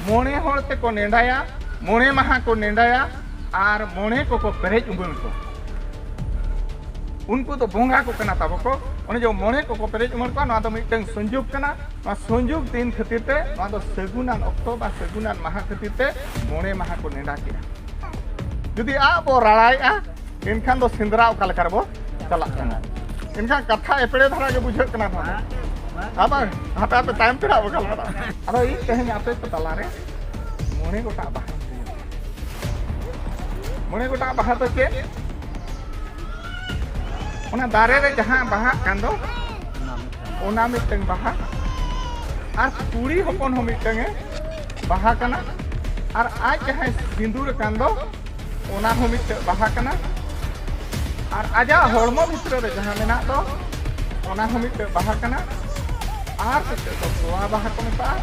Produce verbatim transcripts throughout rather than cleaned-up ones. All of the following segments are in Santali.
ᱢᱚᱬᱮ ᱦᱚᱲ ᱛᱮᱠᱚ ᱱᱮᱰᱟᱭᱟ, ᱢᱚᱬᱮ ᱢᱟᱦᱟ ᱠᱚ ᱱᱮᱰᱟᱭᱟ, ᱟᱨ ᱢᱚᱬᱮ ᱠᱚᱠᱚ ᱯᱮᱨᱮᱡ ᱩᱢᱟᱹᱲ ᱠᱚᱣᱟ᱾ ᱩᱱᱠᱩ ᱫᱚ ᱵᱚᱸᱜᱟ ᱠᱚ ᱠᱟᱱᱟ ᱛᱟᱵᱚ ᱠᱚ᱾ ᱚᱱᱮ ᱡᱮ ᱢᱚᱬᱮ ᱠᱚᱠᱚ ᱯᱮᱨᱮᱡ ᱩᱢᱟᱹᱲ ᱠᱚᱣᱟ, ᱱᱚᱣᱟ ᱫᱚ ᱢᱤᱫᱴᱟᱝ ᱥᱚᱝᱡᱳᱜᱽ ᱠᱟᱱᱟ᱾ ᱱᱚᱣᱟ ᱥᱚᱝᱡᱳᱜᱽ ᱫᱤᱱ ᱠᱷᱟᱹᱛᱤᱨ ᱛᱮ ᱱᱚᱣᱟ ᱫᱚ ᱥᱟᱹᱜᱩᱱᱟᱱ ᱚᱠᱛᱚ ᱵᱟ ᱥᱟᱹᱜᱩᱱᱟᱱ ᱢᱟᱦᱟ ᱠᱷᱟᱹᱛᱤᱨ ᱛᱮ ᱢᱚᱬᱮ ᱢᱟᱦᱟ ᱠᱚ ᱱᱮᱰᱟ ᱠᱮᱜᱼᱟ᱾ ᱡᱩᱫᱤ ᱟᱜ ᱵᱚ ᱨᱟᱲᱟᱭᱮᱜᱼᱟ, ᱮᱱᱠᱷᱟᱱ ᱫᱚ ᱥᱮᱸᱫᱽᱨᱟ ᱚᱠᱟ ᱞᱮᱠᱟ ᱨᱮᱵᱚ ᱪᱟᱞᱟᱜ ᱠᱟᱱᱟ? ᱮᱱᱠᱷᱟᱱ ᱠᱟᱛᱷᱟ ᱮᱯᱮᱲᱮ ᱫᱷᱟᱨᱟ ᱜᱮ ᱵᱩᱡᱷᱟᱹᱜ ᱠᱟᱱᱟ ᱱᱚᱣᱟ ᱫᱚ᱾ ᱟᱵᱟᱨ ᱦᱟᱯᱮ ᱦᱟᱯᱮ ᱛᱟᱭᱚᱢ ᱛᱮ ᱱᱟᱜ ᱵᱚ ᱜᱟᱞᱢᱟᱨᱟᱜᱼᱟ᱾ ᱟᱫᱚ ᱤᱧ ᱛᱮᱦᱮᱧ ᱟᱯᱮ ᱠᱚ ᱛᱟᱞᱟᱨᱮ ᱢᱚᱬᱮ ᱜᱚᱴᱟᱝ ᱵᱟᱦᱟᱧ ᱞᱟᱹᱭᱟ᱾ ᱢᱚᱬᱮ ᱜᱚᱴᱟᱝ ᱵᱟᱦᱟ ᱫᱚ ᱪᱮᱫ? ᱚᱱᱟ ᱫᱟᱨᱮ ᱨᱮ ᱡᱟᱦᱟᱸ ᱵᱟᱦᱟᱜ ᱠᱟᱱ ᱫᱚ, ᱚᱱᱟ ᱢᱤᱫᱴᱟᱝ ᱵᱟᱦᱟ᱾ ᱟᱨ ᱠᱩᱲᱤ ᱦᱚᱯᱚᱱ ᱦᱚᱸ ᱢᱤᱫᱴᱟᱝ ᱮ ᱵᱟᱦᱟ ᱠᱟᱱᱟ᱾ ᱟᱨ ᱟᱡ ᱡᱟᱦᱟᱸᱭ ᱥᱤᱸᱫᱩᱨ ᱟᱠᱟᱱ ᱫᱚ, ᱚᱱᱟ ᱦᱚᱸ ᱢᱤᱫᱴᱟᱝ ᱵᱟᱦᱟ ᱠᱟᱱᱟ᱾ ᱟᱨ ᱟᱡᱟᱜ ᱦᱚᱲᱢᱚ ᱵᱷᱤᱛᱨᱤ ᱨᱮ ᱡᱟᱦᱟᱸ ᱢᱮᱱᱟᱜ ᱫᱚ, ᱚᱱᱟ ᱦᱚᱸ ᱢᱤᱫᱴᱟᱝ ᱵᱟᱦᱟ ᱠᱟᱱᱟ᱾ ᱟᱨ ᱢᱤᱫᱴᱟᱝ ᱫᱚ ᱛᱚᱣᱟ ᱵᱟᱦᱟ ᱠᱚ ᱢᱮᱛᱟᱜᱼᱟ᱾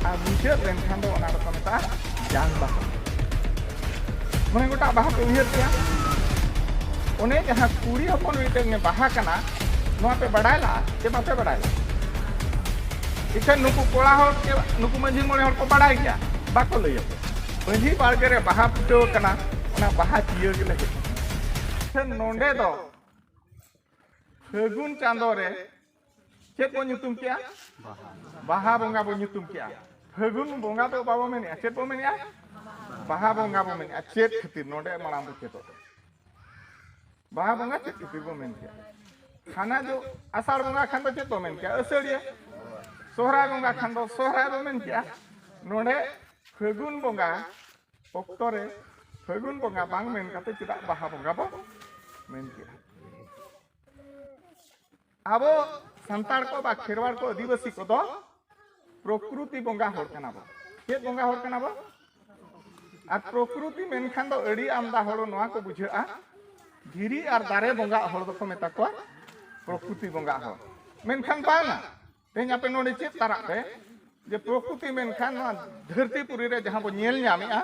ᱟᱨ ᱢᱩᱪᱟᱹᱫ ᱞᱮᱱᱠᱷᱟᱱ ᱫᱚ ᱚᱱᱟ ᱫᱚᱠᱚ ᱢᱮᱛᱟᱜᱼᱟ ᱡᱟᱝ ᱵᱟᱦᱟ᱾ ᱢᱚᱬᱮ ᱜᱚᱴᱟᱝ ᱵᱟᱦᱟ ᱯᱮ ᱩᱭᱦᱟᱹᱨ ᱠᱮᱭᱟ᱾ ᱚᱱᱮ ᱡᱟᱦᱟᱸ ᱠᱩᱲᱤ ᱦᱚᱯᱚᱱ ᱢᱤᱫᱴᱟᱝ ᱮ ᱵᱟᱦᱟ ᱠᱟᱱᱟ, ᱱᱚᱣᱟ ᱯᱮ ᱵᱟᱰᱟᱭ ᱞᱟᱜᱼᱟ ᱪᱮ ᱵᱟᱯᱮ ᱵᱟᱰᱟᱭ ᱞᱟᱜᱼᱟ? ᱤᱠᱷᱟᱹᱱ ᱱᱩᱠᱩ ᱠᱚᱲᱟ ᱦᱚᱲ ᱪᱮ ᱱᱩᱠᱩ ᱢᱟᱹᱡᱷᱤ ᱢᱚᱬᱮ ᱦᱚᱲ ᱠᱚ ᱵᱟᱰᱟᱭ ᱜᱮᱭᱟ, ᱵᱟᱠᱚ ᱞᱟᱹᱭ ᱟᱠᱚ᱾ ᱢᱟᱹᱡᱷᱤ ᱵᱟᱲᱜᱮ ᱨᱮ ᱵᱟᱦᱟ ᱯᱷᱩᱴᱟᱹᱣ ᱟᱠᱟᱱᱟ, ᱚᱱᱟ ᱵᱟᱦᱟ ᱪᱤᱭᱟᱹ ᱜᱮᱞᱮ ᱦᱮᱡ ᱟᱠᱟᱱᱟ᱾ ᱤᱠᱷᱟᱹᱱ ᱱᱚᱰᱮ ᱫᱚ ᱯᱷᱟᱹᱜᱩᱱ ᱪᱟᱸᱫᱚ ᱨᱮ ᱪᱮᱫ ᱵᱚ ᱧᱩᱛᱩᱢ ᱠᱮᱜᱼᱟ? ᱵᱟᱦᱟ ᱵᱚᱸᱜᱟ ᱵᱚ ᱧᱩᱛᱩᱢ ᱠᱮᱜᱼᱟ᱾ ᱯᱷᱟᱹᱜᱩᱱ ᱵᱚᱸᱜᱟ ᱫᱚ ᱵᱟᱵᱚ ᱢᱮᱱᱮᱜᱼᱟ, ᱪᱮᱫ ᱵᱚ ᱢᱮᱱᱮᱜᱼᱟ? ᱵᱟᱦᱟ ᱵᱚᱸᱜᱟ ᱵᱚ ᱢᱮᱱᱮᱜᱼᱟ᱾ ᱪᱮᱫ ᱠᱷᱟᱹᱛᱤᱨ? ᱱᱚᱰᱮ ᱢᱟᱲᱟᱝ ᱵᱚ ᱪᱮᱫᱚᱜ᱾ ᱵᱟᱦᱟ ᱵᱚᱸᱜᱟ ᱪᱮᱫ ᱠᱷᱟᱹᱛᱤᱨ ᱵᱚ ᱢᱮᱱ ᱠᱮᱜᱼᱟ? ᱦᱟᱱᱟ ᱡᱚ ᱟᱥᱟᱲ ᱵᱚᱸᱜᱟ ᱠᱷᱟᱱ ᱫᱚ ᱪᱮᱫ ᱵᱚ ᱢᱮᱱ ᱠᱮᱜᱼᱟ? ᱟᱹᱥᱟᱹᱲᱤᱭᱟᱹ᱾ ᱥᱚᱦᱨᱟᱭ ᱵᱚᱸᱜᱟ ᱠᱷᱟᱱ ᱫᱚ ᱥᱚᱦᱨᱟᱭ ᱵᱚ ᱢᱮᱱ ᱠᱮᱜᱼᱟ᱾ ᱱᱚᱰᱮ ᱯᱷᱟᱹᱜᱩᱱ ᱵᱚᱸᱜᱟ ᱚᱠᱛᱚ ᱨᱮ ᱯᱷᱟᱹᱜᱩᱱ ᱵᱚᱸᱜᱟ ᱵᱟᱝ ᱢᱮᱱ ᱠᱟᱛᱮ ᱪᱮᱫᱟᱜ ᱵᱟᱦᱟ ᱵᱚᱸᱜᱟ ᱵᱚ ᱢᱮᱱ ᱠᱮᱜᱼᱟ? ᱟᱵᱚ ᱥᱟᱱᱛᱟᱲ ᱠᱚ ᱵᱟ ᱠᱷᱮᱨᱣᱟᱲ ᱠᱚ ᱟᱹᱫᱤᱵᱟᱹᱥᱤ ᱠᱚᱫᱚ ᱯᱨᱚᱠᱨᱩᱛᱤ ᱵᱚᱸᱜᱟ ᱦᱚᱲ ᱠᱟᱱᱟ ᱵᱚ᱾ ᱪᱮᱫ ᱵᱚᱸᱜᱟ ᱦᱚᱲ ᱠᱟᱱᱟ ᱵᱚ? ᱟᱨ ᱯᱨᱚᱠᱨᱩᱛᱤ ᱢᱮᱱᱠᱷᱟᱱ ᱫᱚ ᱟᱹᱰᱤ ᱟᱢᱫᱟ ᱦᱚᱲ ᱱᱚᱣᱟ ᱠᱚ ᱵᱩᱡᱷᱟᱹᱜᱼᱟ, ᱫᱷᱤᱨᱤ ᱟᱨ ᱫᱟᱨᱮ ᱵᱚᱸᱜᱟ ᱦᱚᱲ ᱫᱚᱠᱚ ᱢᱮᱛᱟ ᱠᱚᱣᱟ ᱯᱨᱚᱠᱨᱩᱛᱤ ᱵᱚᱸᱜᱟ ᱦᱚᱲ᱾ ᱢᱮᱱᱠᱷᱟᱱ ᱵᱟᱝᱟ, ᱛᱮᱦᱮᱧ ᱟᱯᱮ ᱱᱚᱰᱮ ᱪᱮᱫ ᱛᱟᱨᱟᱜ ᱯᱮ ᱡᱮ ᱯᱨᱚᱠᱨᱩᱛᱤ ᱢᱮᱱᱠᱷᱟᱱ ᱱᱚᱣᱟ ᱫᱷᱟᱹᱨᱛᱤ ᱯᱩᱨᱤ ᱨᱮ ᱡᱟᱦᱟᱸ ᱵᱚ ᱧᱮᱞ ᱧᱟᱢᱮᱜᱼᱟ,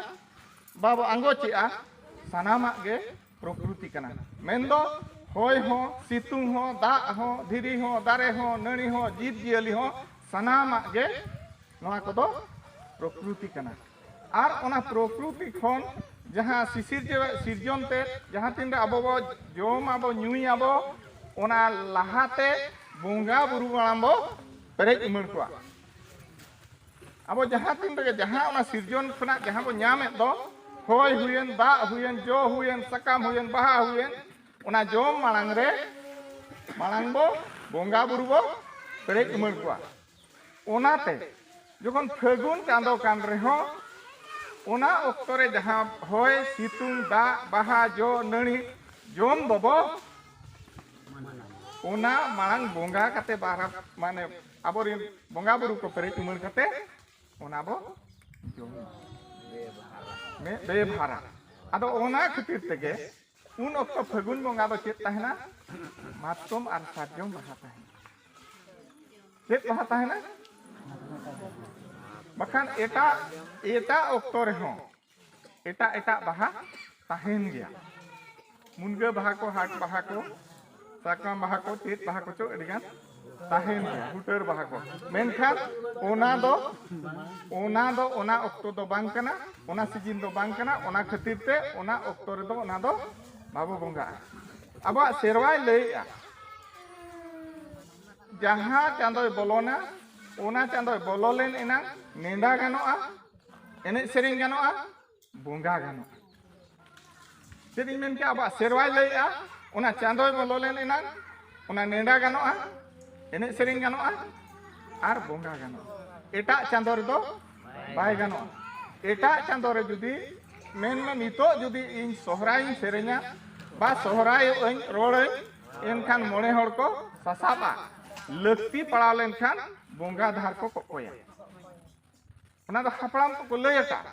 ᱵᱟᱵᱚ ᱟᱸᱜᱚᱪᱮᱜᱼᱟ, ᱥᱟᱱᱟᱢᱟᱜ ᱜᱮ ᱯᱨᱚᱠᱨᱩᱛᱤ ᱠᱟᱱᱟ᱾ ᱢᱮᱱᱫᱚ ᱦᱚᱭ ᱦᱚᱸ, ᱥᱤᱛᱩᱝ ᱦᱚᱸ, ᱫᱟᱜ ᱦᱚᱸ, ᱫᱷᱤᱨᱤ ᱦᱚᱸ, ᱫᱟᱨᱮ ᱦᱚᱸ, ᱱᱟᱹᱲᱤ ᱦᱚᱸ, ᱡᱤᱵᱽ ᱡᱤᱭᱟᱹᱞᱤ ᱦᱚᱸ, ᱥᱟᱱᱟᱢᱟᱜ ᱜᱮ ᱱᱚᱣᱟ ᱠᱚᱫᱚ ᱯᱨᱚᱠᱨᱤᱛᱤ ᱠᱟᱱᱟ᱾ ᱟᱨ ᱚᱱᱟ ᱯᱨᱚᱠᱨᱤᱛᱤ ᱠᱷᱚᱱ ᱡᱟᱦᱟᱸ ᱥᱤᱥᱤᱨᱡᱟᱹᱣ ᱥᱤᱨᱡᱚᱱ ᱛᱮ ᱡᱟᱦᱟᱸ ᱛᱤᱱ ᱨᱮ ᱟᱵᱚ ᱵᱚ ᱡᱚᱢ ᱟᱵᱚ ᱧᱩᱭ ᱟᱵᱚ, ᱚᱱᱟ ᱞᱟᱦᱟᱛᱮ ᱵᱚᱸᱜᱟ ᱵᱩᱨᱩ ᱢᱟᱲᱟᱝ ᱵᱚ ᱯᱮᱨᱮᱡ ᱩᱢᱟᱹᱲ ᱠᱚᱣᱟ᱾ ᱟᱵᱚ ᱡᱟᱦᱟᱸ ᱛᱤᱱ ᱨᱮᱜᱮ ᱡᱟᱦᱟᱸ ᱚᱱᱟ ᱥᱤᱨᱡᱚᱱ ᱠᱷᱚᱱᱟᱜ ᱡᱟᱦᱟᱸ ᱵᱚ ᱧᱟᱢᱮᱫ ᱫᱚ, ᱦᱚᱭ ᱦᱩᱭᱮᱱ, ᱫᱟᱜ ᱦᱩᱭᱮᱱ, ᱡᱚ ᱦᱩᱭᱮᱱ, ᱥᱟᱠᱟᱢ ᱦᱩᱭᱮᱱ, ᱵᱟᱦᱟ ᱦᱩᱭᱮᱱ, ᱚᱱᱟ ᱡᱚᱢ ᱢᱟᱲᱟᱝ ᱨᱮ ᱢᱟᱲᱟᱝ ᱵᱚ ᱵᱚᱸᱜᱟ ᱵᱩᱨᱩ ᱵᱚ ᱯᱮᱨᱮᱡ ᱩᱢᱟᱹᱲ ᱠᱚᱣᱟ᱾ ᱚᱱᱟᱛᱮ ᱡᱚᱠᱷᱚᱱ ᱯᱷᱟᱹᱜᱩᱱ ᱪᱟᱸᱫᱚ ᱠᱟᱱ ᱨᱮᱦᱚᱸ, ᱚᱱᱟ ᱚᱠᱛᱚ ᱨᱮ ᱡᱟᱦᱟᱸ ᱦᱚᱭ, ᱥᱤᱛᱩᱝ, ᱫᱟᱜ, ᱵᱟᱦᱟ, ᱡᱚ, ᱱᱟᱹᱲᱤ, ᱡᱚᱢ ᱵᱚᱵᱚ, ᱚᱱᱟ ᱢᱟᱲᱟᱝ ᱵᱚᱸᱜᱟ ᱠᱟᱛᱮ ᱵᱟᱨᱟ-, ᱢᱟᱱᱮ ᱟᱵᱚᱨᱮᱱ ᱵᱚᱸᱜᱟ ᱵᱩᱨᱩ ᱠᱚ ᱯᱮᱨᱮᱡ ᱩᱢᱟᱹᱲ ᱠᱟᱛᱮ ᱚᱱᱟ ᱵᱚ ᱡᱚᱢᱟ᱾ ᱵᱮ-, ᱵᱮᱵᱷᱟᱨᱟ᱾ ᱟᱫᱚ ᱚᱱᱟ ᱠᱷᱟᱹᱛᱤᱨ ᱛᱮᱜᱮ ᱩᱱ ᱚᱠᱛᱚ ᱯᱷᱟᱹᱜᱩᱱ ᱵᱚᱸᱜᱟ ᱫᱚ ᱪᱮᱫ ᱛᱟᱦᱮᱱᱟ? ᱢᱟᱛᱠᱚᱢ ᱟᱨ ᱥᱟᱨᱡᱚᱢ ᱵᱟᱦᱟ ᱛᱟᱦᱮᱱᱟ᱾ ᱪᱮᱫ ᱵᱟᱦᱟ ᱛᱟᱦᱮᱱᱟ? ᱵᱟᱠᱷᱟᱱ ᱮᱴᱟᱜ, ᱮᱴᱟᱜ ᱚᱠᱛᱚ ᱨᱮᱦᱚᱸ ᱮᱴᱟᱜ ᱮᱴᱟᱜ ᱵᱟᱦᱟ ᱛᱟᱦᱮᱱ ᱜᱮᱭᱟ᱾ ᱢᱩᱱᱜᱟᱹ ᱵᱟᱦᱟ ᱠᱚ, ᱦᱟᱴ ᱵᱟᱦᱟ ᱠᱚ, ᱥᱟᱠᱟᱢ ᱵᱟᱦᱟ ᱠᱚ, ᱪᱮᱫ ᱵᱟᱦᱟ ᱠᱚᱪᱚ ᱟᱹᱰᱤᱜᱟᱱ ᱛᱟᱦᱮᱱ ᱜᱮᱭᱟ, ᱦᱩᱴᱟᱹᱨ ᱵᱟᱦᱟ ᱠᱚ᱾ ᱢᱮᱱᱠᱷᱟᱱ ᱚᱱᱟ ᱫᱚ, ᱚᱱᱟ ᱫᱚ ᱚᱱᱟ ᱚᱠᱛᱚ ᱫᱚ ᱵᱟᱝ ᱠᱟᱱᱟ, ᱚᱱᱟ ᱥᱤᱡᱤᱱ ᱫᱚ ᱵᱟᱝ ᱠᱟᱱᱟ᱾ ᱚᱱᱟ ᱠᱷᱟᱹᱛᱤᱨ ᱛᱮ ᱚᱱᱟ ᱚᱠᱛᱚ ᱨᱮᱫᱚ ᱚᱱᱟ ᱫᱚ ᱵᱟᱵᱚ ᱵᱚᱸᱜᱟᱜᱼᱟ᱾ ᱟᱵᱚᱣᱟᱜ ᱥᱮᱨᱣᱟᱭ ᱞᱟᱹᱭᱮᱜᱼᱟ, ᱡᱟᱦᱟᱸ ᱪᱟᱸᱫᱚᱭ ᱵᱚᱞᱚᱱᱟ, ᱚᱱᱟ ᱪᱟᱸᱫᱚᱭ ᱵᱚᱞᱚ ᱞᱮᱱ ᱮᱱᱟᱝ ᱱᱮᱸᱰᱟ ᱜᱟᱱᱚᱜᱼᱟ, ᱮᱱᱮᱡ ᱥᱮᱨᱮᱧ ᱜᱟᱱᱚᱜᱼᱟ, ᱵᱚᱸᱜᱟ ᱜᱟᱱᱚᱜᱼᱟ᱾ ᱪᱮᱫ ᱤᱧ ᱢᱮᱱ ᱠᱮᱜᱼᱟ? ᱟᱵᱚᱣᱟᱜ ᱥᱮᱨᱣᱟᱭ ᱞᱟᱹᱭᱮᱜᱼᱟ, ᱚᱱᱟ ᱪᱟᱸᱫᱚᱭ ᱵᱚᱞᱚ ᱞᱮᱱ ᱮᱱᱟᱝ ᱚᱱᱟ ᱱᱮᱸᱰᱟ ᱜᱟᱱᱚᱜᱼᱟ, ᱮᱱᱮᱡ ᱥᱮᱨᱮᱧ ᱜᱟᱱᱚᱜᱼᱟ, ᱟᱨ ᱵᱚᱸᱜᱟ ᱜᱟᱱᱚᱜᱼᱟ᱾ ᱮᱴᱟᱜ ᱪᱟᱸᱫᱚ ᱨᱮᱫᱚ ᱵᱟᱭ ᱜᱟᱱᱚᱜᱼᱟ᱾ ᱮᱴᱟᱜ ᱪᱟᱸᱫᱚ ᱨᱮ ᱡᱩᱫᱤ, ᱢᱮᱱᱢᱮ ᱱᱤᱛᱚᱜ ᱡᱩᱫᱤ ᱤᱧ ᱥᱚᱦᱨᱟᱭᱤᱧ ᱥᱮᱨᱮᱧᱟ ᱵᱟ ᱥᱚᱦᱨᱟᱭᱚᱜ ᱟᱹᱧ, ᱨᱚᱲᱟᱹᱧ, ᱮᱱᱠᱷᱟᱱ ᱢᱚᱬᱮ ᱦᱚᱲ ᱠᱚ ᱥᱟᱥᱟᱵᱼᱟ᱾ ᱞᱟᱹᱠᱛᱤ ᱯᱟᱲᱟᱣ ᱞᱮᱱᱠᱷᱟᱱ ᱵᱚᱸᱜᱟ ᱫᱷᱟᱨ ᱠᱚ ᱠᱚᱠᱚᱭᱟ᱾ ᱚᱱᱟ ᱫᱚ ᱦᱟᱯᱲᱟᱢ ᱠᱚᱠᱚ ᱞᱟᱹᱭ ᱟᱠᱟᱫ,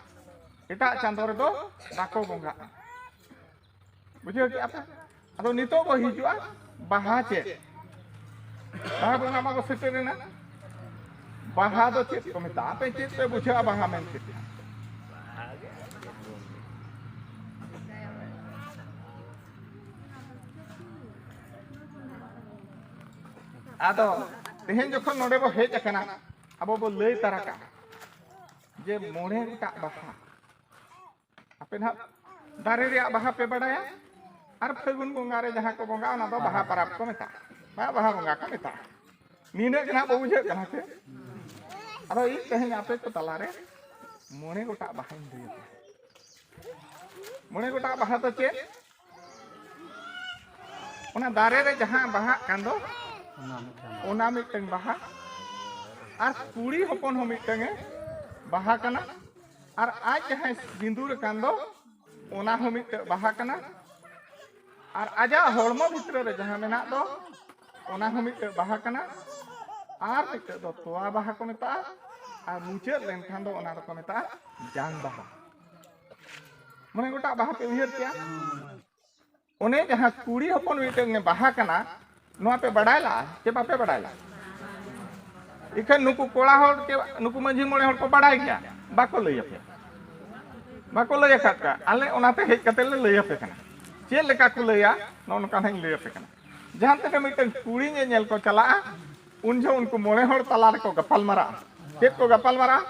ᱮᱴᱟᱜ ᱪᱟᱸᱫᱚ ᱨᱮᱫᱚ ᱵᱟᱠᱚ ᱵᱚᱸᱜᱟᱜᱼᱟ᱾ ᱵᱩᱡᱷᱟᱹᱣ ᱠᱮᱜᱼᱟ ᱯᱮ? ᱟᱫᱚ ᱱᱤᱛᱚᱜ ᱵᱚ ᱦᱤᱡᱩᱜᱼᱟ ᱵᱟᱦᱟ ᱪᱮᱫ? ᱵᱟᱦᱟ ᱵᱚᱸᱜᱟ ᱢᱟᱠᱚ ᱥᱮᱴᱮᱨᱮᱱᱟ᱾ ᱵᱟᱦᱟ ᱫᱚ ᱪᱮᱫ ᱠᱚ ᱢᱮᱛᱟᱜᱼᱟ? ᱟᱯᱮ ᱪᱮᱫ ᱯᱮ ᱵᱩᱡᱷᱟᱹᱣᱟ ᱵᱟᱦᱟ ᱢᱮᱱᱛᱮ? ᱟᱫᱚ ᱛᱮᱦᱮᱧ ᱡᱚᱠᱷᱚᱱ ᱱᱚᱰᱮ ᱵᱚ ᱦᱮᱡ ᱟᱠᱟᱱᱟ, ᱟᱵᱚ ᱵᱚ ᱞᱟᱹᱭ ᱛᱟᱨᱟ ᱠᱟᱜᱼᱟ, ᱡᱮ ᱢᱚᱬᱮ ᱜᱚᱴᱟᱜ ᱵᱟᱦᱟ, ᱟᱯᱮ ᱱᱟᱦᱟᱜ ᱫᱟᱨᱮ ᱨᱮᱭᱟᱜ ᱵᱟᱦᱟ ᱯᱮ ᱵᱟᱰᱟᱭᱟ, ᱟᱨ ᱯᱷᱟᱹᱜᱩᱱ ᱵᱚᱸᱜᱟ ᱨᱮ ᱡᱟᱦᱟᱸ ᱠᱚ ᱵᱚᱸᱜᱟ, ᱚᱱᱟ ᱫᱚ ᱵᱟᱦᱟ ᱯᱟᱨᱟᱵᱽ ᱠᱚ ᱢᱮᱛᱟᱜᱼᱟ, ᱵᱟᱦᱟ, ᱵᱟᱦᱟ ᱵᱚᱸᱜᱟ ᱠᱚ ᱢᱮᱛᱟᱜᱼᱟ᱾ ᱱᱤᱱᱟᱹᱜ ᱜᱮ ᱱᱟᱦᱟᱜ ᱵᱚ ᱵᱩᱡᱷᱟᱹᱜ ᱠᱟᱱᱟ ᱥᱮ? ᱟᱫᱚ ᱤᱧ ᱛᱮᱦᱮᱧ ᱟᱯᱮ ᱠᱚ ᱛᱟᱞᱟᱨᱮ ᱢᱚᱬᱮ ᱜᱚᱴᱟᱜ ᱵᱟᱦᱟᱧ ᱞᱟᱹᱭ ᱟᱯᱮᱭᱟ᱾ ᱢᱚᱬᱮ ᱜᱚᱴᱟᱜ ᱵᱟᱦᱟ ᱫᱚ ᱪᱮᱫ? ᱚᱱᱟ ᱫᱟᱨᱮ ᱨᱮ ᱡᱟᱦᱟᱸ ᱵᱟᱦᱟᱜ ᱠᱟᱱ ᱫᱚ, ᱚᱱᱟ ᱢᱤᱫᱴᱟᱝ ᱵᱟᱦᱟ᱾ ᱟᱨ ᱠᱩᱲᱤ ᱦᱚᱯᱚᱱ ᱦᱚᱸ ᱢᱤᱫᱴᱟᱝ ᱮ ᱵᱟᱦᱟ ᱠᱟᱱᱟ᱾ ᱟᱨ ᱟᱡ ᱡᱟᱦᱟᱸᱭ ᱥᱤᱸᱫᱩᱨ ᱟᱠᱟᱱ ᱫᱚ, ᱚᱱᱟ ᱦᱚᱸ ᱢᱤᱫᱴᱟᱝ ᱵᱟᱦᱟ ᱠᱟᱱᱟ᱾ ᱟᱨ ᱟᱡᱟᱜ ᱦᱚᱲᱢᱚ ᱵᱷᱤᱛᱨᱤ ᱨᱮ ᱡᱟᱦᱟᱸ ᱢᱮᱱᱟᱜ ᱫᱚ, ᱚᱱᱟ ᱦᱚᱸ ᱢᱤᱫᱴᱟᱝ ᱵᱟᱦᱟ ᱠᱟᱱᱟ᱾ ᱟᱨ ᱢᱤᱫᱴᱟᱝ ᱫᱚ ᱛᱚᱣᱟ ᱵᱟᱦᱟ ᱠᱚ ᱢᱮᱛᱟᱜᱼᱟ᱾ ᱟᱨ ᱢᱩᱪᱟᱹᱫ ᱞᱮᱱᱠᱷᱟᱱ ᱫᱚ ᱚᱱᱟ ᱫᱚᱠᱚ ᱢᱮᱛᱟᱜᱼᱟ ᱡᱟᱝ ᱵᱟᱦᱟ᱾ ᱢᱚᱬᱮ ᱜᱚᱴᱟᱜ ᱵᱟᱦᱟ ᱯᱮ ᱩᱭᱦᱟᱹᱨ ᱠᱮᱭᱟ? ᱚᱱᱮ ᱡᱟᱦᱟᱸ ᱠᱩᱲᱤ ᱦᱚᱯᱚᱱ ᱢᱤᱫᱴᱟᱝ ᱮ ᱵᱟᱦᱟ ᱠᱟᱱᱟ, ᱱᱚᱣᱟ ᱯᱮ ᱵᱟᱰᱟᱭ ᱞᱟᱜᱼᱟ ᱪᱮ ᱵᱟᱯᱮ ᱵᱟᱰᱟᱭ ᱞᱟᱜᱼᱟ? ᱤᱠᱷᱟᱹᱱ ᱱᱩᱠᱩ ᱠᱚᱲᱟ ᱦᱚᱲ ᱪᱮ ᱱᱩᱠᱩ ᱢᱟᱹᱡᱷᱤ ᱢᱚᱬᱮ ᱦᱚᱲ ᱠᱚ ᱵᱟᱰᱟᱭ ᱜᱮᱭᱟ, ᱵᱟᱠᱚ ᱞᱟᱹᱭ ᱟᱯᱮ, ᱵᱟᱠᱚ ᱞᱟᱹᱭ ᱟᱠᱟᱫ ᱯᱮᱭᱟ᱾ ᱟᱞᱮ ᱚᱱᱟᱛᱮ ᱦᱮᱡ ᱠᱟᱛᱮ ᱞᱮ ᱞᱟᱹᱭ ᱟᱯᱮ ᱠᱟᱱᱟ᱾ ᱪᱮᱫ ᱞᱮᱠᱟ ᱠᱚ ᱞᱟᱹᱭᱟ, ᱱᱚᱜᱼᱚ ᱱᱚᱝᱠᱟ ᱱᱟᱦᱟᱜ ᱤᱧ ᱞᱟᱹᱭ ᱟᱯᱮ ᱠᱟᱱᱟ᱾ ᱡᱟᱦᱟᱸ ᱛᱤᱱᱟᱹᱜ ᱢᱤᱫᱴᱟᱝ ᱠᱩᱲᱤ ᱧᱮᱧᱮᱞ ᱠᱚ ᱪᱟᱞᱟᱜᱼᱟ, ᱩᱱ ᱡᱚᱦᱚᱜ ᱩᱱᱠᱩ ᱢᱚᱬᱮ ᱦᱚᱲ ᱛᱟᱞᱟ ᱨᱮᱠᱚ ᱜᱟᱯᱟᱞ ᱢᱟᱨᱟᱜᱼᱟ᱾ ᱪᱮᱫ ᱠᱚ ᱜᱟᱯᱟᱞ ᱢᱟᱨᱟᱜᱼᱟ?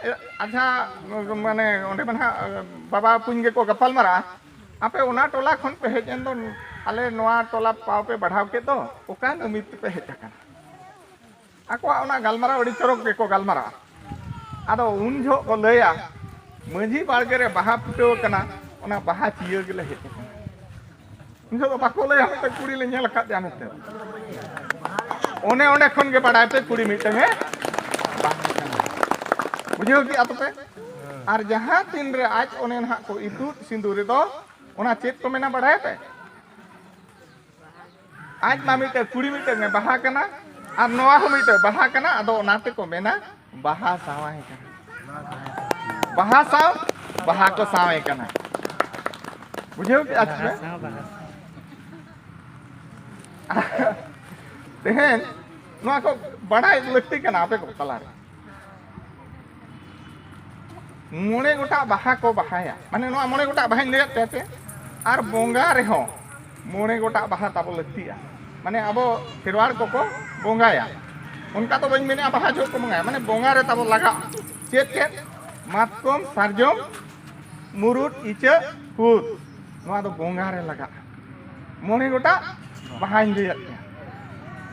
ᱮ, ᱟᱪᱪᱷᱟ, ᱢᱟᱱᱮ ᱚᱸᱰᱮ ᱢᱟ ᱱᱟᱦᱟᱜ ᱵᱟᱵᱟ ᱵᱚᱠᱚᱧ ᱜᱮᱠᱚ ᱜᱟᱯᱟᱞ ᱢᱟᱨᱟᱜᱼᱟ᱾ ᱟᱯᱮ ᱚᱱᱟ ᱴᱚᱞᱟ ᱠᱷᱚᱱ ᱯᱮ ᱦᱮᱡ ᱮᱱ ᱫᱚ, ᱟᱞᱮ ᱱᱚᱣᱟ ᱴᱚᱞᱟ ᱯᱟᱣ ᱯᱮ ᱵᱟᱲᱦᱟᱣ ᱠᱮᱫ ᱫᱚ, ᱚᱠᱟ ᱱᱟᱹᱢᱤᱛ ᱛᱮᱯᱮ ᱦᱮᱡ ᱟᱠᱟᱱᱟ? ᱟᱠᱚᱣᱟᱜ ᱚᱱᱟ ᱜᱟᱞᱢᱟᱨᱟᱣ ᱟᱹᱰᱤ ᱪᱚᱨᱚᱠ ᱜᱮᱠᱚ ᱜᱟᱞᱢᱟᱨᱟᱜᱼᱟ᱾ ᱟᱫᱚ ᱩᱱ ᱡᱚᱦᱚᱜ ᱠᱚ ᱞᱟᱹᱭᱟ, ᱢᱟᱹᱡᱷᱤ ᱵᱟᱲᱜᱮ ᱨᱮ ᱵᱟᱦᱟ ᱯᱷᱩᱴᱟᱹᱣ ᱟᱠᱟᱱᱟ, ᱚᱱᱟ ᱵᱟᱦᱟ ᱪᱤᱭᱟᱹ ᱜᱮᱞᱮ ᱦᱮᱡ ᱟᱠᱟᱱᱟ᱾ ᱩᱱ ᱡᱚᱦᱚᱜ ᱫᱚ ᱵᱟᱠᱚ ᱞᱟᱹᱭᱟ, ᱢᱤᱫᱴᱮᱱ ᱠᱩᱲᱤ ᱞᱮ ᱧᱮᱞ ᱟᱠᱟᱫᱮᱭᱟ ᱢᱮᱱᱛᱮ᱾ ᱚᱱᱮ ᱚᱸᱰᱮ ᱠᱷᱚᱱ ᱜᱮ ᱵᱟᱲᱟᱭ ᱯᱮ, ᱠᱩᱲᱤ ᱢᱤᱫᱴᱟᱝ ᱮ ᱵᱟᱦᱟ ᱠᱟᱱᱟ᱾ ᱵᱩᱡᱷᱟᱹᱣ ᱠᱮᱜᱼᱟ ᱛᱚᱯᱮ? ᱟᱨ ᱡᱟᱦᱟᱸ ᱛᱤᱱ ᱨᱮ ᱟᱡ ᱚᱱᱮ ᱱᱟᱦᱟᱜ ᱠᱚ ᱤᱛᱩᱫ ᱥᱤᱸᱫᱩᱨ ᱨᱮᱫᱚ, ᱚᱱᱟ ᱪᱮᱫ ᱠᱚ ᱢᱮᱱᱟ ᱵᱟᱲᱟᱭ ᱯᱮ? ᱟᱡ ᱢᱟ ᱢᱤᱫᱴᱮᱡ ᱠᱩᱲᱤ ᱢᱤᱫᱴᱮᱡ ᱮ ᱵᱟᱦᱟ ᱠᱟᱱᱟ, ᱟᱨ ᱱᱚᱣᱟ ᱦᱚᱸ ᱢᱤᱫᱴᱮᱡ ᱵᱟᱦᱟ ᱠᱟᱱᱟ, ᱟᱫᱚ ᱚᱱᱟ ᱛᱮᱠᱚ ᱢᱮᱱᱟ ᱵᱟᱦᱟ ᱥᱟᱶᱟᱭ ᱠᱟᱱᱟ᱾ ᱵᱟᱦᱟ ᱥᱟᱶ ᱵᱟᱦᱟ ᱠᱚ ᱥᱟᱶᱟᱭ ᱠᱟᱱᱟ᱾ ᱵᱩᱡᱷᱟᱹᱣ ᱠᱮᱜᱼᱟ ᱯᱮ? ᱵᱟᱦᱟ ᱥᱟᱶ ᱵᱟᱦᱟ᱾ ᱛᱮᱦᱮᱧ ᱱᱚᱣᱟ ᱠᱚ ᱵᱟᱲᱟᱭ ᱞᱟᱹᱠᱛᱤ ᱠᱟᱱᱟ ᱟᱯᱮ ᱠᱚ ᱛᱟᱞᱟᱨᱮ᱾ ᱢᱚᱬᱮ ᱜᱚᱴᱟᱜ ᱵᱟᱦᱟ ᱠᱚ ᱵᱟᱦᱟᱭᱟ, ᱢᱟᱱᱮ ᱱᱚᱣᱟ ᱢᱚᱬᱮ ᱜᱚᱴᱟᱜ ᱵᱟᱦᱟᱧ ᱞᱟᱹᱭᱟᱫ ᱯᱮᱭᱟ ᱥᱮ? ᱟᱨ ᱵᱚᱸᱜᱟ ᱨᱮᱦᱚᱸ ᱢᱚᱬᱮ ᱜᱚᱴᱟᱜ ᱵᱟᱦᱟ ᱛᱟᱵᱚ ᱞᱟᱹᱠᱛᱤᱜᱼᱟ᱾ ᱢᱟᱱᱮ ᱟᱵᱚ ᱠᱷᱮᱨᱣᱟᱲ ᱠᱚᱠᱚ ᱵᱚᱸᱜᱟᱭᱟ, ᱚᱱᱠᱟ ᱫᱚ ᱵᱟᱹᱧ ᱢᱮᱱᱮᱫᱼᱟ ᱵᱟᱦᱟ ᱡᱚᱦᱚᱜ ᱠᱚ ᱵᱚᱸᱜᱟᱭᱟ, ᱢᱟᱱᱮ ᱵᱚᱸᱜᱟ ᱨᱮ ᱛᱟᱵᱚ ᱞᱟᱜᱟᱜᱼᱟ᱾ ᱪᱮᱫ ᱪᱮᱫ? ᱢᱟᱛᱠᱚᱢ, ᱥᱟᱨᱡᱚᱢ, ᱢᱩᱨᱩᱫ, ᱤᱪᱟᱹᱜ, ᱠᱩᱫ᱾ ᱱᱚᱣᱟ ᱫᱚ ᱵᱚᱸᱜᱟ ᱨᱮ ᱞᱟᱜᱟᱜᱼᱟ᱾ ᱢᱚᱬᱮ ᱜᱚᱴᱟᱝ ᱵᱟᱦᱟᱧ ᱞᱟᱹᱭᱟᱫ ᱯᱮᱭᱟ᱾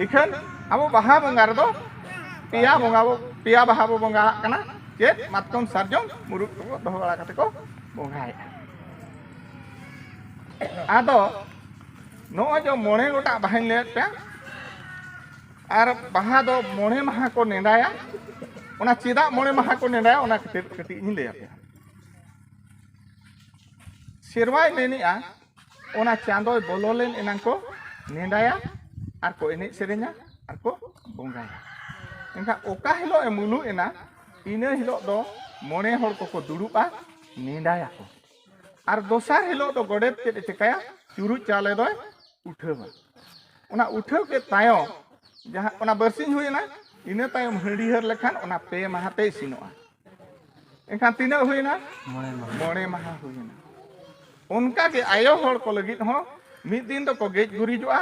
ᱤᱠᱷᱟᱹᱱ ᱟᱵᱚ ᱵᱟᱦᱟ ᱵᱚᱸᱜᱟ ᱨᱮᱫᱚ ᱯᱮᱭᱟ ᱵᱚᱸᱜᱟ ᱵᱚ, ᱯᱮᱭᱟ ᱵᱟᱦᱟ ᱵᱚ ᱵᱚᱸᱜᱟᱣᱟᱜ ᱠᱟᱱᱟ᱾ ᱪᱮᱫ? ᱢᱟᱛᱠᱚᱢ, ᱥᱟᱨᱡᱚᱢ, ᱢᱩᱨᱩᱫ ᱠᱚᱵᱚ ᱫᱚᱦᱚ ᱵᱟᱲᱟ ᱠᱟᱛᱮ ᱠᱚ ᱵᱚᱸᱜᱟᱭᱮᱫᱼᱟ᱾ ᱟᱫᱚ ᱱᱚᱜᱼᱚᱭ ᱡᱮ ᱢᱚᱬᱮ ᱜᱚᱴᱟᱝ ᱵᱟᱦᱟᱧ ᱞᱟᱹᱭᱟᱫ ᱯᱮᱭᱟ, ᱟᱨ ᱵᱟᱦᱟ ᱫᱚ ᱢᱚᱬᱮ ᱢᱟᱦᱟ ᱠᱚ ᱱᱮᱰᱟᱭᱟ᱾ ᱚᱱᱟ ᱪᱮᱫᱟᱜ ᱢᱚᱬᱮ ᱢᱟᱦᱟ ᱠᱚ ᱱᱮᱰᱟᱭᱟ, ᱚᱱᱟ ᱠᱷᱟᱹᱛᱤᱨ ᱠᱟᱹᱴᱤᱡ ᱤᱧ ᱞᱟᱹᱭ ᱟᱯᱮᱭᱟ᱾ ᱥᱮᱨᱣᱟᱭ ᱢᱮᱱᱮᱜᱼᱟ, ᱚᱱᱟ ᱪᱟᱸᱫᱚᱭ ᱵᱚᱞᱚ ᱞᱮᱱ ᱮᱱᱟᱝ ᱠᱚ ᱱᱮᱰᱟᱭᱟ ᱟᱨ ᱠᱚ ᱮᱱᱮᱡ ᱥᱮᱨᱮᱧᱟ ᱟᱨ ᱠᱚ ᱵᱚᱸᱜᱟᱭᱟ᱾ ᱮᱱᱠᱷᱟᱱ ᱚᱠᱟ ᱦᱤᱞᱳᱜ ᱮ ᱢᱩᱞᱩᱜ ᱮᱱᱟ, ᱤᱱᱟᱹ ᱦᱤᱞᱳᱜ ᱫᱚ ᱢᱚᱬᱮ ᱦᱚᱲ ᱠᱚᱠᱚ ᱫᱩᱲᱩᱵᱼᱟ, ᱱᱮᱰᱟᱭᱟᱠᱚ᱾ ᱟᱨ ᱫᱚᱥᱟᱨ ᱦᱤᱞᱳᱜ ᱫᱚ ᱜᱚᱰᱮᱛ ᱪᱮᱫ ᱮ ᱪᱤᱠᱟᱹᱭᱟ? ᱪᱩᱨᱩᱡ ᱪᱟᱣᱞᱮ ᱫᱚᱭ ᱩᱴᱷᱟᱹᱣᱟ᱾ ᱚᱱᱟ ᱩᱴᱷᱟᱹᱣ ᱠᱮᱫ ᱛᱟᱭᱚᱢ, ᱡᱟᱦᱟᱸ ᱚᱱᱟ ᱵᱟᱨᱥᱤᱧ ᱦᱩᱭᱮᱱᱟ, ᱤᱱᱟᱹ ᱛᱟᱭᱚᱢ ᱦᱟᱺᱰᱤ ᱦᱟᱹᱨ ᱞᱮᱠᱷᱟᱱ ᱚᱱᱟ ᱯᱮ ᱢᱟᱦᱟ ᱛᱮ ᱤᱥᱤᱱᱚᱜᱼᱟ᱾ ᱮᱱᱠᱷᱟᱱ ᱛᱤᱱᱟᱹᱜ ᱦᱩᱭᱮᱱᱟ? ᱢᱚᱬᱮ ᱢᱟᱦᱟ᱾ ᱢᱚᱬᱮ ᱢᱟᱦᱟ ᱦᱩᱭᱮᱱᱟ᱾ ᱚᱱᱠᱟ ᱜᱮ ᱟᱭᱳ ᱦᱚᱲ ᱠᱚ ᱞᱟᱹᱜᱤᱫ ᱦᱚᱸ ᱢᱤᱫ ᱫᱤᱱ ᱫᱚᱠᱚ ᱜᱮᱡ ᱜᱩᱨᱤᱡᱚᱜᱼᱟ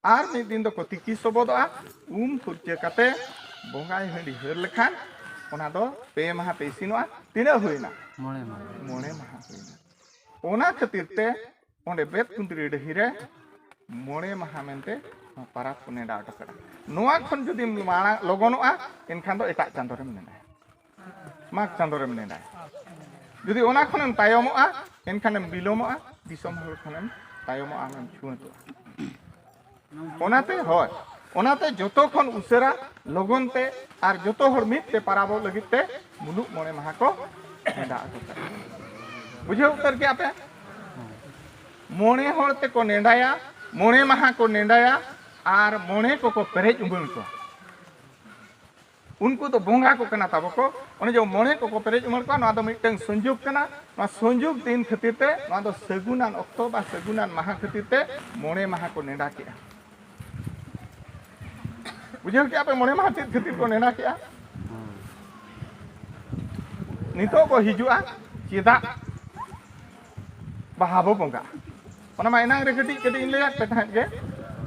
ᱟᱨ ᱢᱤᱫ ᱫᱤᱱ ᱫᱚᱠᱚ ᱛᱤᱠᱤ ᱥᱚᱵᱚᱫᱚᱜᱼᱟ᱾ ᱩᱢ ᱯᱷᱩᱨᱪᱟᱹ ᱠᱟᱛᱮ ᱵᱚᱸᱜᱟᱭ ᱦᱟᱺᱰᱤ ᱦᱟᱹᱨ ᱞᱮᱠᱷᱟᱱ ᱚᱱᱟ ᱫᱚ ᱯᱮ ᱢᱟᱦᱟ ᱛᱮ ᱤᱥᱤᱱᱚᱜᱼᱟ᱾ ᱛᱤᱱᱟᱹᱜ ᱦᱩᱭᱮᱱᱟ? ᱢᱚᱬᱮ ᱢᱟᱦᱟ᱾ ᱢᱚᱬᱮ ᱢᱟᱦᱟ ᱦᱩᱭᱮᱱᱟ᱾ ᱚᱱᱟ ᱠᱷᱟᱹᱛᱤᱨ ᱛᱮ ᱚᱸᱰᱮ ᱵᱮᱛ ᱠᱩᱸᱫᱽᱨᱤ ᱰᱟᱹᱦᱤ ᱨᱮ ᱢᱚᱬᱮ ᱢᱟᱦᱟ ᱢᱮᱱᱛᱮ ᱱᱚᱣᱟ ᱯᱟᱨᱟᱵᱽ ᱠᱚ ᱱᱮᱰᱟ ᱦᱚᱴᱚ ᱠᱟᱜᱼᱟ᱾ ᱱᱚᱣᱟ ᱠᱷᱚᱱ ᱡᱩᱫᱤᱢ ᱢᱟᱲᱟᱝ ᱞᱚᱜᱚᱱᱚᱜᱼᱟ, ᱮᱱᱠᱷᱟᱱ ᱫᱚ ᱮᱴᱟᱜ ᱪᱟᱸᱫᱳ ᱨᱮᱢ ᱱᱮᱰᱟᱭᱟ, ᱢᱟᱜᱽ ᱪᱟᱸᱫᱳ ᱨᱮᱢ ᱱᱮᱰᱟᱭᱟ᱾ ᱡᱩᱫᱤ ᱚᱱᱟ ᱠᱷᱚᱱᱮᱢ ᱛᱟᱭᱚᱢᱚᱜᱼᱟ, ᱮᱱᱠᱷᱟᱱᱮᱢ ᱵᱤᱞᱚᱢᱚᱜᱼᱟ, ᱫᱤᱥᱚᱢ ᱦᱚᱲ ᱠᱷᱚᱱᱮᱢ ᱛᱟᱭᱚᱢᱚᱜᱼᱟ, ᱟᱢᱮᱢ ᱪᱷᱩᱣᱟᱹᱛᱚᱜᱼᱟ᱾ ᱚᱱᱟᱛᱮ, ᱦᱳᱭ, ᱚᱱᱟᱛᱮ ᱡᱚᱛᱚ ᱠᱷᱚᱱ ᱩᱥᱟᱹᱨᱟ, ᱞᱚᱜᱚᱱ ᱛᱮ ᱟᱨ ᱡᱚᱛᱚ ᱦᱚᱲ ᱢᱤᱫ ᱛᱮ ᱯᱟᱨᱟᱵᱚᱜ ᱞᱟᱹᱜᱤᱫ ᱛᱮ ᱢᱩᱞᱩᱜ ᱢᱚᱬᱮ ᱢᱟᱦᱟ ᱠᱚ ᱱᱮᱰᱟ ᱦᱚᱴᱚ ᱠᱟᱜᱼᱟ᱾ ᱵᱩᱡᱷᱟᱹᱣ ᱩᱛᱟᱹᱨ ᱠᱮᱜᱼᱟ ᱯᱮ? ᱢᱚᱬᱮ ᱦᱚᱲ ᱛᱮᱠᱚ ᱱᱮᱰᱟᱭᱟ, ᱢᱚᱬᱮ ᱢᱟᱦᱟ ᱠᱚ ᱱᱮᱰᱟᱭᱟ ᱟᱨ ᱢᱚᱬᱮ ᱠᱚᱠᱚ ᱯᱮᱨᱮᱡ ᱩᱢᱟᱹᱲ ᱠᱚᱣᱟ᱾ ᱩᱱᱠᱩ ᱫᱚ ᱵᱚᱸᱜᱟ ᱠᱚ ᱠᱟᱱᱟ ᱛᱟᱵᱚ ᱠᱚ᱾ ᱚᱱᱮ ᱡᱮ ᱢᱚᱬᱮ ᱠᱚᱠᱚ ᱯᱮᱨᱮᱡ ᱩᱢᱟᱹᱲ ᱠᱚᱣᱟ, ᱱᱚᱣᱟ ᱫᱚ ᱢᱤᱫᱴᱟᱝ ᱥᱚᱝᱡᱳᱜᱽ ᱠᱟᱱᱟ᱾ ᱱᱚᱣᱟ ᱥᱚᱝᱡᱳᱜᱽ ᱫᱤᱱ ᱠᱷᱟᱹᱛᱤᱨ ᱛᱮ, ᱱᱚᱣᱟ ᱫᱚ ᱥᱟᱹᱜᱩᱱᱟᱱ ᱚᱠᱛᱚ ᱵᱟ ᱥᱟᱹᱜᱩᱱᱟᱱ ᱢᱟᱦᱟ ᱠᱷᱟᱹᱛᱤᱨ ᱛᱮ ᱢᱚᱬᱮ ᱢᱟᱦᱟ ᱠᱚ ᱱᱮᱰᱟ ᱠᱮᱜᱼᱟ᱾ ᱵᱩᱡᱷᱟᱹᱣ ᱠᱮᱜᱼᱟ ᱯᱮ ᱢᱚᱬᱮ ᱢᱟᱦᱟ ᱪᱮᱫ ᱠᱷᱟᱹᱛᱤᱨ ᱠᱚ ᱱᱮᱰᱟ ᱠᱮᱜᱼᱟ? ᱱᱤᱛᱚᱜ ᱵᱚ ᱦᱤᱡᱩᱜᱼᱟ ᱪᱮᱫᱟᱜ ᱵᱟᱦᱟ ᱵᱚ ᱵᱚᱸᱜᱟᱜᱼᱟ᱾ ᱚᱱᱟ ᱢᱟ ᱮᱱᱟᱝ ᱨᱮ ᱠᱟᱹᱴᱤᱡ ᱠᱟᱹᱴᱤᱡ ᱤᱧ ᱞᱟᱹᱭᱟᱫ ᱯᱮ ᱛᱟᱦᱮᱸᱫ ᱜᱮ᱾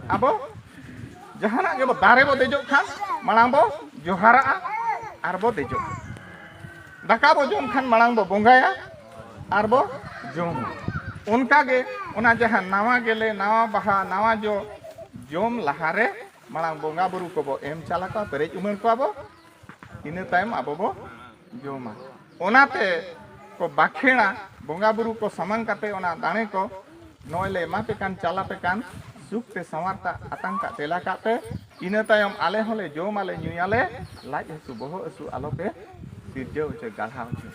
ᱟᱵᱚ ᱡᱟᱦᱟᱱᱟᱜ ᱜᱮᱵᱚ, ᱫᱟᱨᱮ ᱵᱚ ᱫᱮᱡᱚᱜ ᱠᱷᱟᱱ ᱢᱟᱲᱟᱝ ᱵᱚ ᱡᱚᱦᱟᱨᱟᱜᱼᱟ ᱟᱨ ᱵᱚ ᱫᱮᱡᱚᱜᱼᱟ᱾ ᱫᱟᱠᱟ ᱵᱚ ᱡᱚᱢ ᱠᱷᱟᱱ ᱢᱟᱲᱟᱝ ᱵᱚ ᱵᱚᱸᱜᱟᱭᱟ ᱟᱨ ᱵᱚ ᱡᱚᱢᱟ᱾ ᱚᱱᱠᱟ ᱜᱮ ᱚᱱᱟ ᱡᱟᱦᱟᱸ ᱱᱟᱣᱟ ᱜᱮᱞᱮ, ᱱᱟᱣᱟ ᱵᱟᱦᱟ, ᱱᱟᱣᱟ ᱡᱚ ᱡᱚᱢ ᱞᱟᱦᱟᱨᱮ ᱢᱟᱲᱟᱝ ᱵᱚᱸᱜᱟ ᱵᱩᱨᱩ ᱠᱚᱵᱚ ᱮᱢ ᱪᱟᱞ ᱟᱠᱚᱣᱟ, ᱯᱮᱨᱮᱡ ᱩᱢᱟᱹᱲ ᱠᱚᱣᱟ ᱵᱚ, ᱤᱱᱟᱹ ᱛᱟᱭᱚᱢ ᱟᱵᱚ ᱵᱚ ᱡᱚᱢᱟ᱾ ᱚᱱᱟᱛᱮ ᱠᱚ ᱵᱟᱠᱷᱮᱲᱟ, ᱵᱚᱸᱜᱟ ᱵᱩᱨᱩ ᱠᱚ ᱥᱟᱢᱟᱝ ᱠᱟᱛᱮ ᱚᱱᱟ ᱫᱟᱲᱮ ᱠᱚ ᱱᱚᱜᱼᱚᱭ ᱞᱮ ᱮᱢᱟ ᱯᱮ ᱠᱟᱱ, ᱪᱟᱞ ᱟᱯᱮ ᱠᱟᱱ, ᱥᱩᱠ ᱛᱮ ᱥᱟᱶᱟᱨ ᱛᱮ ᱟᱛᱟᱝ ᱠᱟᱜ, ᱛᱮᱞᱟ ᱠᱟᱜ ᱯᱮ᱾ ᱤᱱᱟᱹ ᱛᱟᱭᱚᱢ ᱟᱞᱮ ᱦᱚᱸᱞᱮ ᱡᱚᱢ ᱟᱞᱮ, ᱧᱩᱭᱟᱞᱮ, ᱞᱟᱡ ᱦᱟᱹᱥᱩ ᱵᱚᱦᱚᱜ ᱦᱟᱹᱥᱩ ᱟᱞᱚ ᱯᱮ ᱥᱤᱨᱡᱟᱹᱣ ᱦᱚᱪᱚ, ᱜᱟᱲᱦᱟᱣ ᱦᱚᱪᱚ᱾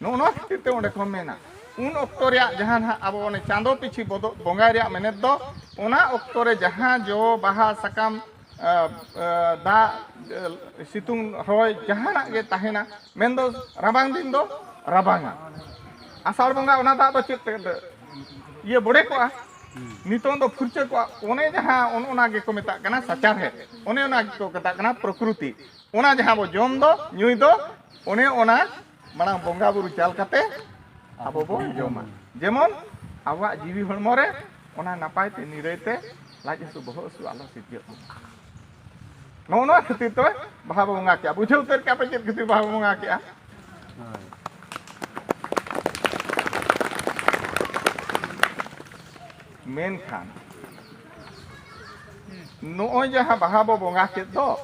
ᱱᱚᱜᱼᱚ ᱱᱚᱣᱟ ᱠᱷᱟᱹᱛᱤᱨ ᱛᱮ ᱚᱸᱰᱮ ᱠᱷᱚᱱ ᱢᱮᱱᱟ, ᱩᱱ ᱚᱠᱛᱚ ᱨᱮᱭᱟᱜ ᱡᱟᱦᱟᱸ ᱱᱟᱦᱟᱜ ᱟᱵᱚ ᱚᱱᱮ ᱪᱟᱸᱫᱚ ᱯᱤᱪᱷᱤ ᱵᱚᱫᱚ-, ᱵᱚᱸᱜᱟᱭ ᱨᱮᱭᱟᱜ ᱢᱮᱱᱮᱛ ᱫᱚ, ᱚᱱᱟ ᱚᱠᱛᱚ ᱨᱮ ᱡᱟᱦᱟᱸ ᱡᱚ, ᱵᱟᱦᱟ, ᱥᱟᱠᱟᱢ, ᱟ, ᱟ, ᱫᱟᱜ, ᱟ, ᱥᱤᱛᱩᱝ, ᱦᱚᱭ, ᱡᱟᱦᱟᱱᱟᱜ ᱜᱮ ᱛᱟᱦᱮᱱᱟ, ᱢᱮᱱᱫᱚ ᱨᱟᱵᱟᱝ ᱫᱤᱱ ᱫᱚ ᱨᱟᱵᱟᱝᱟ᱾ ᱟᱥᱟᱲ ᱵᱚᱸᱜᱟ ᱚᱱᱟ ᱫᱟᱜ ᱫᱚ ᱪᱮᱫ ᱛᱮ ᱤᱭᱟᱹ ᱵᱚᱲᱮ ᱠᱚᱜᱼᱟ? ᱱᱤᱛᱚᱝ ᱫᱚ ᱯᱷᱩᱨᱪᱟᱹ ᱠᱚᱜᱼᱟ᱾ ᱚᱱᱮ ᱡᱟᱦᱟᱸ ᱚᱱ-, ᱚᱱᱟ ᱜᱮᱠᱚ ᱢᱮᱛᱟᱜ ᱠᱟᱱᱟ ᱥᱟᱪᱟᱨᱦᱮᱫ, ᱚᱱᱮ ᱚᱱᱟ ᱜᱮᱠᱚ ᱢᱮᱛᱟᱜ ᱠᱟᱱᱟ ᱯᱨᱚᱠᱨᱤᱛᱤ᱾ ᱚᱱᱟ ᱡᱟᱦᱟᱸ ᱵᱚ ᱡᱚᱢ ᱫᱚ, ᱧᱩᱭ ᱫᱚ, ᱚᱱᱮ ᱚᱱᱟ ᱢᱟᱲᱟᱝ ᱵᱚᱸᱜᱟ ᱵᱩᱨᱩ ᱪᱟᱞ ᱠᱟᱛᱮ ᱟᱵᱚ ᱵᱚ ᱡᱚᱢᱟ, ᱡᱮᱢᱚᱱ ᱟᱵᱚᱣᱟᱜ ᱡᱤᱣᱤ ᱦᱚᱲᱢᱚ ᱨᱮ ᱚᱱᱟ ᱱᱟᱯᱟᱭ ᱛᱮ ᱱᱤᱨᱟᱹᱭ ᱛᱮ ᱞᱟᱡ ᱦᱟᱹᱥᱩ ᱵᱚᱦᱚᱜ ᱦᱟᱹᱥᱩ ᱟᱞᱚ ᱥᱤᱨᱡᱟᱹᱜ ᱢᱟ᱾ ᱱᱚᱜᱼᱚ ᱱᱚᱣᱟ ᱠᱷᱟᱹᱛᱤᱨ ᱛᱮ ᱵᱟᱦᱟ ᱵᱚ ᱵᱚᱸᱜᱟ ᱠᱮᱜᱼᱟ᱾ ᱵᱩᱡᱷᱟᱹᱣ ᱩᱛᱟᱹᱨ ᱠᱮᱜᱼᱟ ᱯᱮ ᱪᱮᱫ ᱠᱷᱟᱹᱛᱤᱨ ᱵᱟᱦᱟ ᱵᱚ ᱵᱚᱸᱜᱟ ᱠᱮᱜᱼᱟ? ᱢᱮᱱᱠᱷᱟᱱ ᱱᱚᱜᱼᱚᱭ ᱡᱟᱦᱟᱸ ᱵᱟᱦᱟ ᱵᱚ ᱵᱚᱸᱜᱟ ᱠᱮᱫ ᱫᱚ,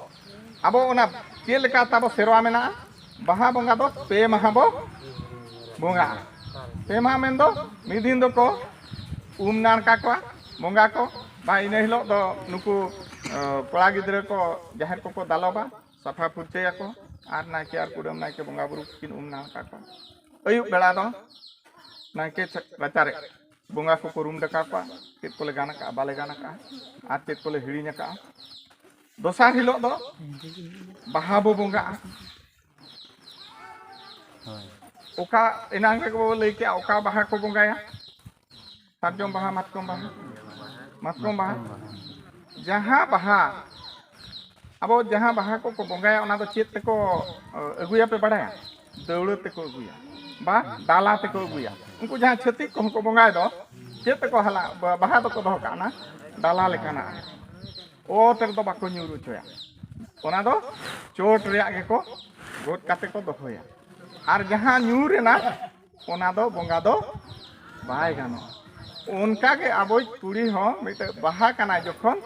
ᱟᱵᱚ ᱚᱱᱟ ᱪᱮᱫ ᱞᱮᱠᱟ ᱛᱟᱵᱚ ᱥᱮᱨᱣᱟ ᱢᱮᱱᱟᱜᱼᱟ? ᱵᱟᱦᱟ ᱵᱚᱸᱜᱟ ᱫᱚ ᱯᱮ ᱢᱟᱦᱟ ᱵᱚ ᱵᱚᱸᱜᱟᱜᱼᱟ᱾ ᱯᱮ ᱢᱟᱦᱟ ᱢᱮᱱᱫᱚ ᱢᱤᱫ ᱫᱤᱱ ᱫᱚᱠᱚ ᱩᱢ ᱱᱟᱲᱠᱟ ᱠᱚᱣᱟ ᱵᱚᱸᱜᱟ ᱠᱚ, ᱵᱟ ᱤᱱᱟᱹ ᱦᱤᱞᱳᱜ ᱫᱚ ᱱᱩᱠᱩ, ᱮ, ᱠᱚᱲᱟ ᱜᱤᱫᱽᱨᱟᱹ ᱠᱚ ᱡᱟᱦᱮᱨ ᱠᱚᱠᱚ ᱫᱟᱞᱚᱵᱟ, ᱥᱟᱯᱷᱟ ᱯᱷᱩᱨᱪᱟᱹᱭᱟᱠᱚ, ᱟᱨ ᱱᱟᱭᱠᱮ ᱟᱨ ᱠᱩᱰᱟᱹᱢ ᱱᱟᱭᱠᱮ ᱵᱚᱸᱜᱟ ᱵᱩᱨᱩ ᱠᱤᱱ ᱩᱢ ᱱᱟᱲᱠᱟ ᱠᱚᱣᱟ᱾ ᱟᱹᱭᱩᱵ ᱵᱮᱲᱟ ᱫᱚ ᱱᱟᱭᱠᱮ ᱪᱷᱟ-, ᱨᱟᱪᱟᱨᱮ ᱵᱚᱸᱜᱟ ᱠᱚᱠᱚ ᱨᱩᱢ ᱰᱟᱠᱟᱣ ᱠᱚᱣᱟ, ᱪᱮᱫ ᱠᱚᱞᱮ ᱜᱟᱱ ᱟᱠᱟᱜᱼᱟ, ᱵᱟᱞᱮ ᱜᱟᱱ ᱟᱠᱟᱜᱼᱟ, ᱟᱨ ᱪᱮᱫ ᱠᱚᱞᱮ ᱦᱤᱲᱤᱧ ᱟᱠᱟᱜᱼᱟ᱾ ᱫᱚᱥᱟᱨ ᱦᱤᱞᱳᱜ ᱫᱚ ᱵᱟᱦᱟ ᱵᱚ ᱵᱚᱸᱜᱟᱜᱼᱟ᱾ ᱦᱳᱭ᱾ ᱚᱠᱟ ᱮᱱᱟᱝ ᱨᱮᱜᱮ ᱵᱚ ᱞᱟᱹᱭ ᱠᱮᱜᱼᱟ, ᱚᱠᱟ ᱵᱟᱦᱟ ᱠᱚ ᱵᱚᱸᱜᱟᱭᱟ? ᱥᱟᱨᱡᱚᱢ ᱵᱟᱦᱟ, ᱢᱟᱛᱠᱚᱢ ᱵᱟᱦᱟ, ᱢᱟᱛᱠᱚᱢ ᱵᱟᱦᱟ᱾ ᱡᱟᱦᱟᱸ ᱵᱟᱦᱟ, ᱟᱵᱚ ᱡᱟᱦᱟᱸ ᱵᱟᱦᱟ ᱠᱚᱠᱚ ᱵᱚᱸᱜᱟᱭᱟ, ᱚᱱᱟ ᱫᱚ ᱪᱮᱫ ᱛᱮᱠᱚ, ᱮ, ᱟᱹᱜᱩᱭᱟ ᱯᱮ ᱵᱟᱲᱟᱭᱟ? ᱫᱟᱹᱣᱲᱟᱹ ᱛᱮᱠᱚ ᱟᱹᱜᱩᱭᱟ, ᱵᱟ ᱰᱟᱞᱟ ᱛᱮᱠᱚ ᱟᱹᱜᱩᱭᱟ᱾ ᱩᱱᱠᱩ ᱡᱟᱦᱟᱸ ᱪᱷᱟᱹᱛᱤᱠ ᱠᱚᱦᱚᱸ ᱠᱚ ᱵᱚᱸᱜᱟᱭ ᱫᱚ, ᱪᱮᱫ ᱛᱮᱠᱚ ᱦᱟᱞᱟ-, ᱵᱟ-, ᱵᱟᱦᱟ ᱫᱚᱠᱚ ᱫᱚᱦᱚ ᱠᱟᱜᱼᱟ? ᱚᱱᱟ ᱰᱟᱞᱟ ᱞᱮᱠᱟᱱᱟᱜ᱾ ᱚᱛ ᱨᱮᱫᱚ ᱵᱟᱠᱚ ᱧᱩᱨ ᱦᱚᱪᱚᱭᱟ᱾ ᱚᱱᱟ ᱫᱚ ᱪᱚᱴ ᱨᱮᱭᱟᱜ ᱜᱮᱠᱚ ᱜᱚᱫ ᱠᱟᱛᱮ ᱠᱚ ᱫᱚᱦᱚᱭᱟ᱾ ᱟᱨ ᱡᱟᱦᱟᱸ ᱧᱩᱨ ᱮᱱᱟ, ᱚᱱᱟ ᱫᱚ ᱵᱚᱸᱜᱟ ᱫᱚ ᱵᱟᱭ ᱜᱟᱱᱚᱜᱼᱟ᱾ ᱚᱱᱠᱟ ᱜᱮ ᱟᱵᱚᱭᱤᱡ ᱠᱩᱲᱤ ᱦᱚᱸ ᱢᱤᱫᱴᱮᱡ ᱵᱟᱦᱟ ᱠᱟᱱᱟᱭ ᱡᱚᱠᱷᱚᱱ,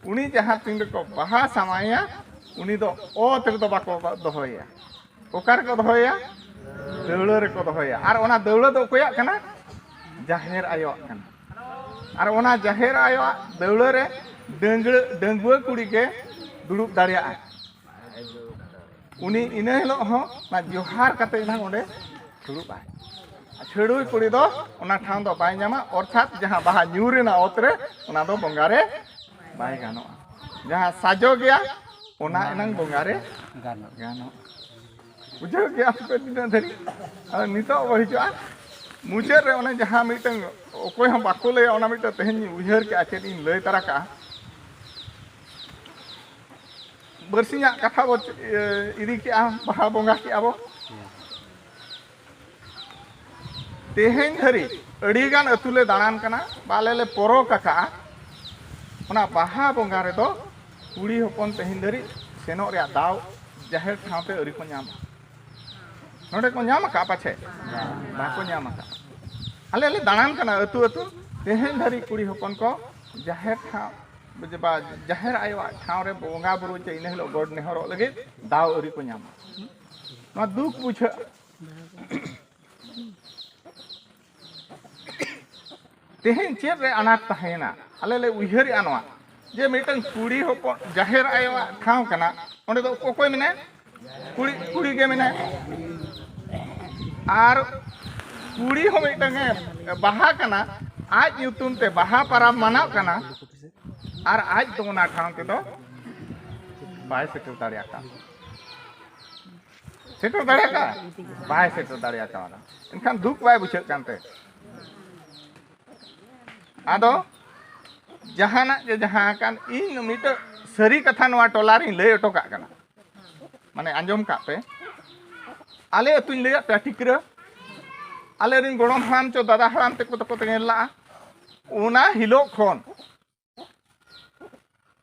ᱩᱱᱤ ᱡᱟᱦᱟᱸ ᱛᱤᱱ ᱨᱮᱠᱚ ᱵᱟᱦᱟ ᱥᱟᱶᱟᱭᱟ, ᱩᱱᱤ ᱫᱚ ᱚᱛ ᱨᱮᱫᱚ ᱵᱟᱠᱚ ᱫᱚᱦᱚᱭᱟ᱾ ᱚᱠᱟ ᱨᱮᱠᱚ ᱫᱚᱦᱚᱭᱟ? ᱫᱟᱹᱣᱲᱟᱹ ᱨᱮᱠᱚ ᱫᱚᱦᱚᱭᱟ᱾ ᱟᱨ ᱚᱱᱟ ᱫᱟᱹᱣᱲᱟᱹ ᱫᱚ ᱚᱠᱚᱭᱟᱜ ᱠᱟᱱᱟ? ᱡᱟᱦᱮᱨ ᱟᱭᱳᱣᱟᱜ ᱠᱟᱱᱟ᱾ ᱟᱨ ᱚᱱᱟ ᱡᱟᱦᱮᱨ ᱟᱭᱳᱣᱟᱜ ᱫᱟᱹᱣᱲᱟᱹ ᱨᱮ ᱰᱟᱹᱝᱜᱽᱲᱟᱹ-, ᱰᱟᱺᱜᱩᱣᱟᱹ ᱠᱩᱲᱤ ᱜᱮ ᱫᱩᱲᱩᱵ ᱫᱟᱲᱮᱭᱟᱜᱼᱟ᱾ ᱩᱱᱤ ᱤᱱᱟᱹ ᱦᱤᱞᱳᱜ ᱦᱚᱸ ᱚᱱᱟ ᱡᱚᱦᱟᱨ ᱠᱟᱛᱮ ᱮᱱᱟᱝ ᱚᱸᱰᱮ ᱫᱩᱲᱩᱵ ᱟᱭ᱾ ᱪᱷᱟᱹᱰᱩᱭ ᱠᱩᱲᱤ ᱫᱚ ᱚᱱᱟ ᱴᱷᱟᱶ ᱫᱚ ᱵᱟᱭ ᱧᱟᱢᱟ, ᱚᱨᱛᱷᱟᱛ ᱡᱟᱦᱟᱸ ᱵᱟᱦᱟ ᱧᱩᱨ ᱮᱱᱟ ᱚᱛ ᱨᱮ, ᱚᱱᱟ ᱫᱚ ᱵᱚᱸᱜᱟ ᱨᱮ ᱵᱟᱭ ᱜᱟᱱᱚᱜᱼᱟ᱾ ᱡᱟᱦᱟᱸ ᱥᱟᱡᱚ ᱜᱮᱭᱟ, ᱚᱱᱟ ᱮᱱᱟᱝ ᱵᱚᱸᱜᱟ ᱨᱮ ᱜᱟᱱᱚᱜᱼᱟ᱾ ᱜᱟᱱᱚᱜᱼᱟ᱾ ᱵᱩᱡᱷᱟᱹᱣ ᱜᱮᱭᱟ ᱯᱮ ᱛᱤᱱᱟᱹᱜ ᱫᱷᱟᱹᱨᱤᱡ? ᱟᱫᱚ ᱱᱤᱛᱚᱜ ᱵᱚ ᱦᱤᱡᱩᱜᱼᱟ ᱢᱩᱪᱟᱹᱫ ᱨᱮ, ᱚᱱᱮ ᱡᱟᱦᱟᱸ ᱢᱤᱫᱴᱟᱝ ᱚᱠᱚᱭ ᱦᱚᱸ ᱵᱟᱠᱚ ᱞᱟᱹᱭᱟ, ᱚᱱᱟ ᱢᱤᱫᱴᱟᱝ ᱛᱮᱦᱮᱧ ᱤᱧ ᱩᱭᱦᱟᱹᱨ ᱠᱮᱜᱼᱟ, ᱪᱮᱫ ᱤᱧ ᱞᱟᱹᱭ ᱛᱟᱨᱟ ᱠᱟᱜᱼᱟ᱾ ᱵᱟᱨᱥᱤᱧᱟᱜ ᱠᱟᱛᱷᱟ ᱵᱚ, ᱮ, ᱤᱫᱤ ᱠᱮᱜᱼᱟ, ᱵᱟᱦᱟ ᱵᱚᱸᱜᱟ ᱠᱮᱜᱼᱟ ᱵᱚ᱾ ᱛᱮᱦᱮᱧ ᱫᱷᱟᱹᱨᱤᱡ ᱟᱹᱰᱤᱜᱟᱱ ᱟᱹᱛᱩ ᱞᱮ ᱫᱟᱬᱟᱱ ᱠᱟᱱᱟ, ᱵᱟ ᱟᱞᱮ ᱞᱮ ᱯᱚᱨᱚᱠ ᱟᱠᱟᱜᱼᱟ᱾ ᱚᱱᱟ ᱵᱟᱦᱟ ᱵᱚᱸᱜᱟ ᱨᱮᱫᱚ ᱠᱩᱲᱤ ᱦᱚᱯᱚᱱ ᱛᱮᱦᱮᱧ ᱫᱷᱟᱹᱨᱤᱡ ᱥᱮᱱᱚᱜ ᱨᱮᱭᱟᱜ ᱫᱟᱣ ᱡᱟᱦᱮᱨ ᱴᱷᱟᱶ ᱛᱮ ᱟᱹᱣᱨᱤ ᱠᱚ ᱧᱟᱢᱟ᱾ ᱱᱚᱰᱮ ᱠᱚ ᱧᱟᱢ ᱟᱠᱟᱫ ᱯᱟᱪᱷᱮ? ᱵᱟᱠᱚ ᱧᱟᱢ ᱟᱠᱟᱫ᱾ ᱟᱞᱮ ᱞᱮ ᱫᱟᱬᱟᱱ ᱠᱟᱱᱟ ᱟᱹᱛᱩ ᱟᱹᱛᱩ, ᱛᱮᱦᱮᱧ ᱫᱷᱟᱹᱨᱤᱡ ᱠᱩᱲᱤ ᱦᱚᱯᱚᱱ ᱠᱚ ᱡᱟᱦᱮᱨ ᱴᱷᱟᱶ, ᱵᱟ-, ᱡᱟᱦᱮᱨ ᱟᱭᱳᱣᱟᱜ ᱴᱷᱟᱶ ᱨᱮ ᱵᱚᱸᱜᱟ ᱵᱩᱨᱩ ᱪᱮ ᱤᱱᱟᱹ ᱦᱤᱞᱳᱜ ᱜᱚᱰ ᱱᱮᱦᱚᱨᱚᱜ ᱞᱟᱹᱜᱤᱫ ᱫᱟᱣ ᱟᱹᱣᱨᱤ ᱠᱚ ᱧᱟᱢᱟ᱾ ᱱᱚᱣᱟ ᱫᱩᱠ ᱵᱩᱡᱷᱟᱹᱜᱼᱟ᱾ ᱛᱮᱦᱮᱧ ᱪᱮᱫ ᱨᱮ ᱟᱱᱟᱴ ᱛᱟᱦᱮᱸᱭᱮᱱᱟ? ᱟᱞᱮ ᱞᱮ ᱩᱭᱦᱟᱹᱨᱮᱜᱼᱟ ᱱᱚᱣᱟ, ᱡᱮ ᱢᱤᱫᱴᱟᱝ ᱠᱩᱲᱤ ᱦᱚᱯᱚᱱ ᱡᱟᱦᱮᱨ ᱟᱭᱳᱣᱟᱜ ᱴᱷᱟᱶ ᱠᱟᱱᱟ, ᱚᱸᱰᱮ ᱫᱚ ᱚᱠᱚᱭ ᱢᱮᱱᱟᱭᱟ? ᱠᱩᱲᱤ, ᱠᱩᱲᱤ ᱜᱮ ᱢᱮᱱᱟᱭᱟ᱾ ᱟᱨ ᱠᱩᱲᱤ ᱦᱚᱸ ᱢᱤᱫᱴᱟᱝ ᱮ ᱵᱟᱦᱟ ᱠᱟᱱᱟ, ᱟᱡ ᱧᱩᱛᱩᱢ ᱛᱮ ᱵᱟᱦᱟ ᱯᱟᱨᱟᱵᱽ ᱢᱟᱱᱟᱜ ᱠᱟᱱᱟ, ᱟᱨ ᱟᱡ ᱫᱚ ᱚᱱᱟ ᱴᱷᱟᱶ ᱛᱮᱫᱚ ᱵᱟᱭ ᱥᱮᱴᱮᱨ ᱫᱟᱲᱮᱭᱟᱜ ᱠᱟᱱᱟ᱾ ᱥᱮᱴᱮᱨ ᱫᱟᱲᱮᱭᱟᱜ ᱠᱟᱱᱟ? ᱵᱟᱭ ᱥᱮᱴᱮᱨ ᱫᱟᱲᱮᱭᱟᱜ ᱠᱟᱱᱟ᱾ ᱮᱱᱠᱷᱟᱱ ᱫᱩᱠ ᱵᱟᱭ ᱵᱩᱡᱷᱟᱹᱜ ᱠᱟᱱ ᱛᱮ, ᱟᱫᱚ ᱡᱟᱦᱟᱱᱟᱜ ᱜᱮ ᱡᱟᱦᱟᱸ ᱟᱠᱟᱱ, ᱤᱧ ᱢᱤᱫᱴᱟᱝ ᱥᱟᱹᱨᱤ ᱠᱟᱛᱷᱟ ᱱᱚᱣᱟ ᱴᱚᱞᱟ ᱨᱤᱧ ᱞᱟᱹᱭ ᱦᱚᱴᱚ ᱠᱟᱜ ᱠᱟᱱᱟ, ᱢᱟᱱᱮ ᱟᱸᱡᱚᱢ ᱠᱟᱜ ᱯᱮ᱾ ᱟᱞᱮ ᱟᱹᱛᱩᱧ ᱞᱟᱹᱭᱟᱫ ᱯᱮᱭᱟ ᱴᱤᱠᱨᱟᱹ, ᱟᱞᱮ ᱨᱮᱱ ᱜᱚᱲᱚᱢ ᱦᱟᱲᱟᱢ ᱪᱚ ᱫᱟᱫᱟ ᱦᱟᱲᱟᱢ ᱛᱮᱠᱚ ᱛᱟᱠᱚ ᱛᱮᱜᱮ ᱞᱟᱜᱼᱟ᱾ ᱚᱱᱟ ᱦᱤᱞᱳᱜ ᱠᱷᱚᱱ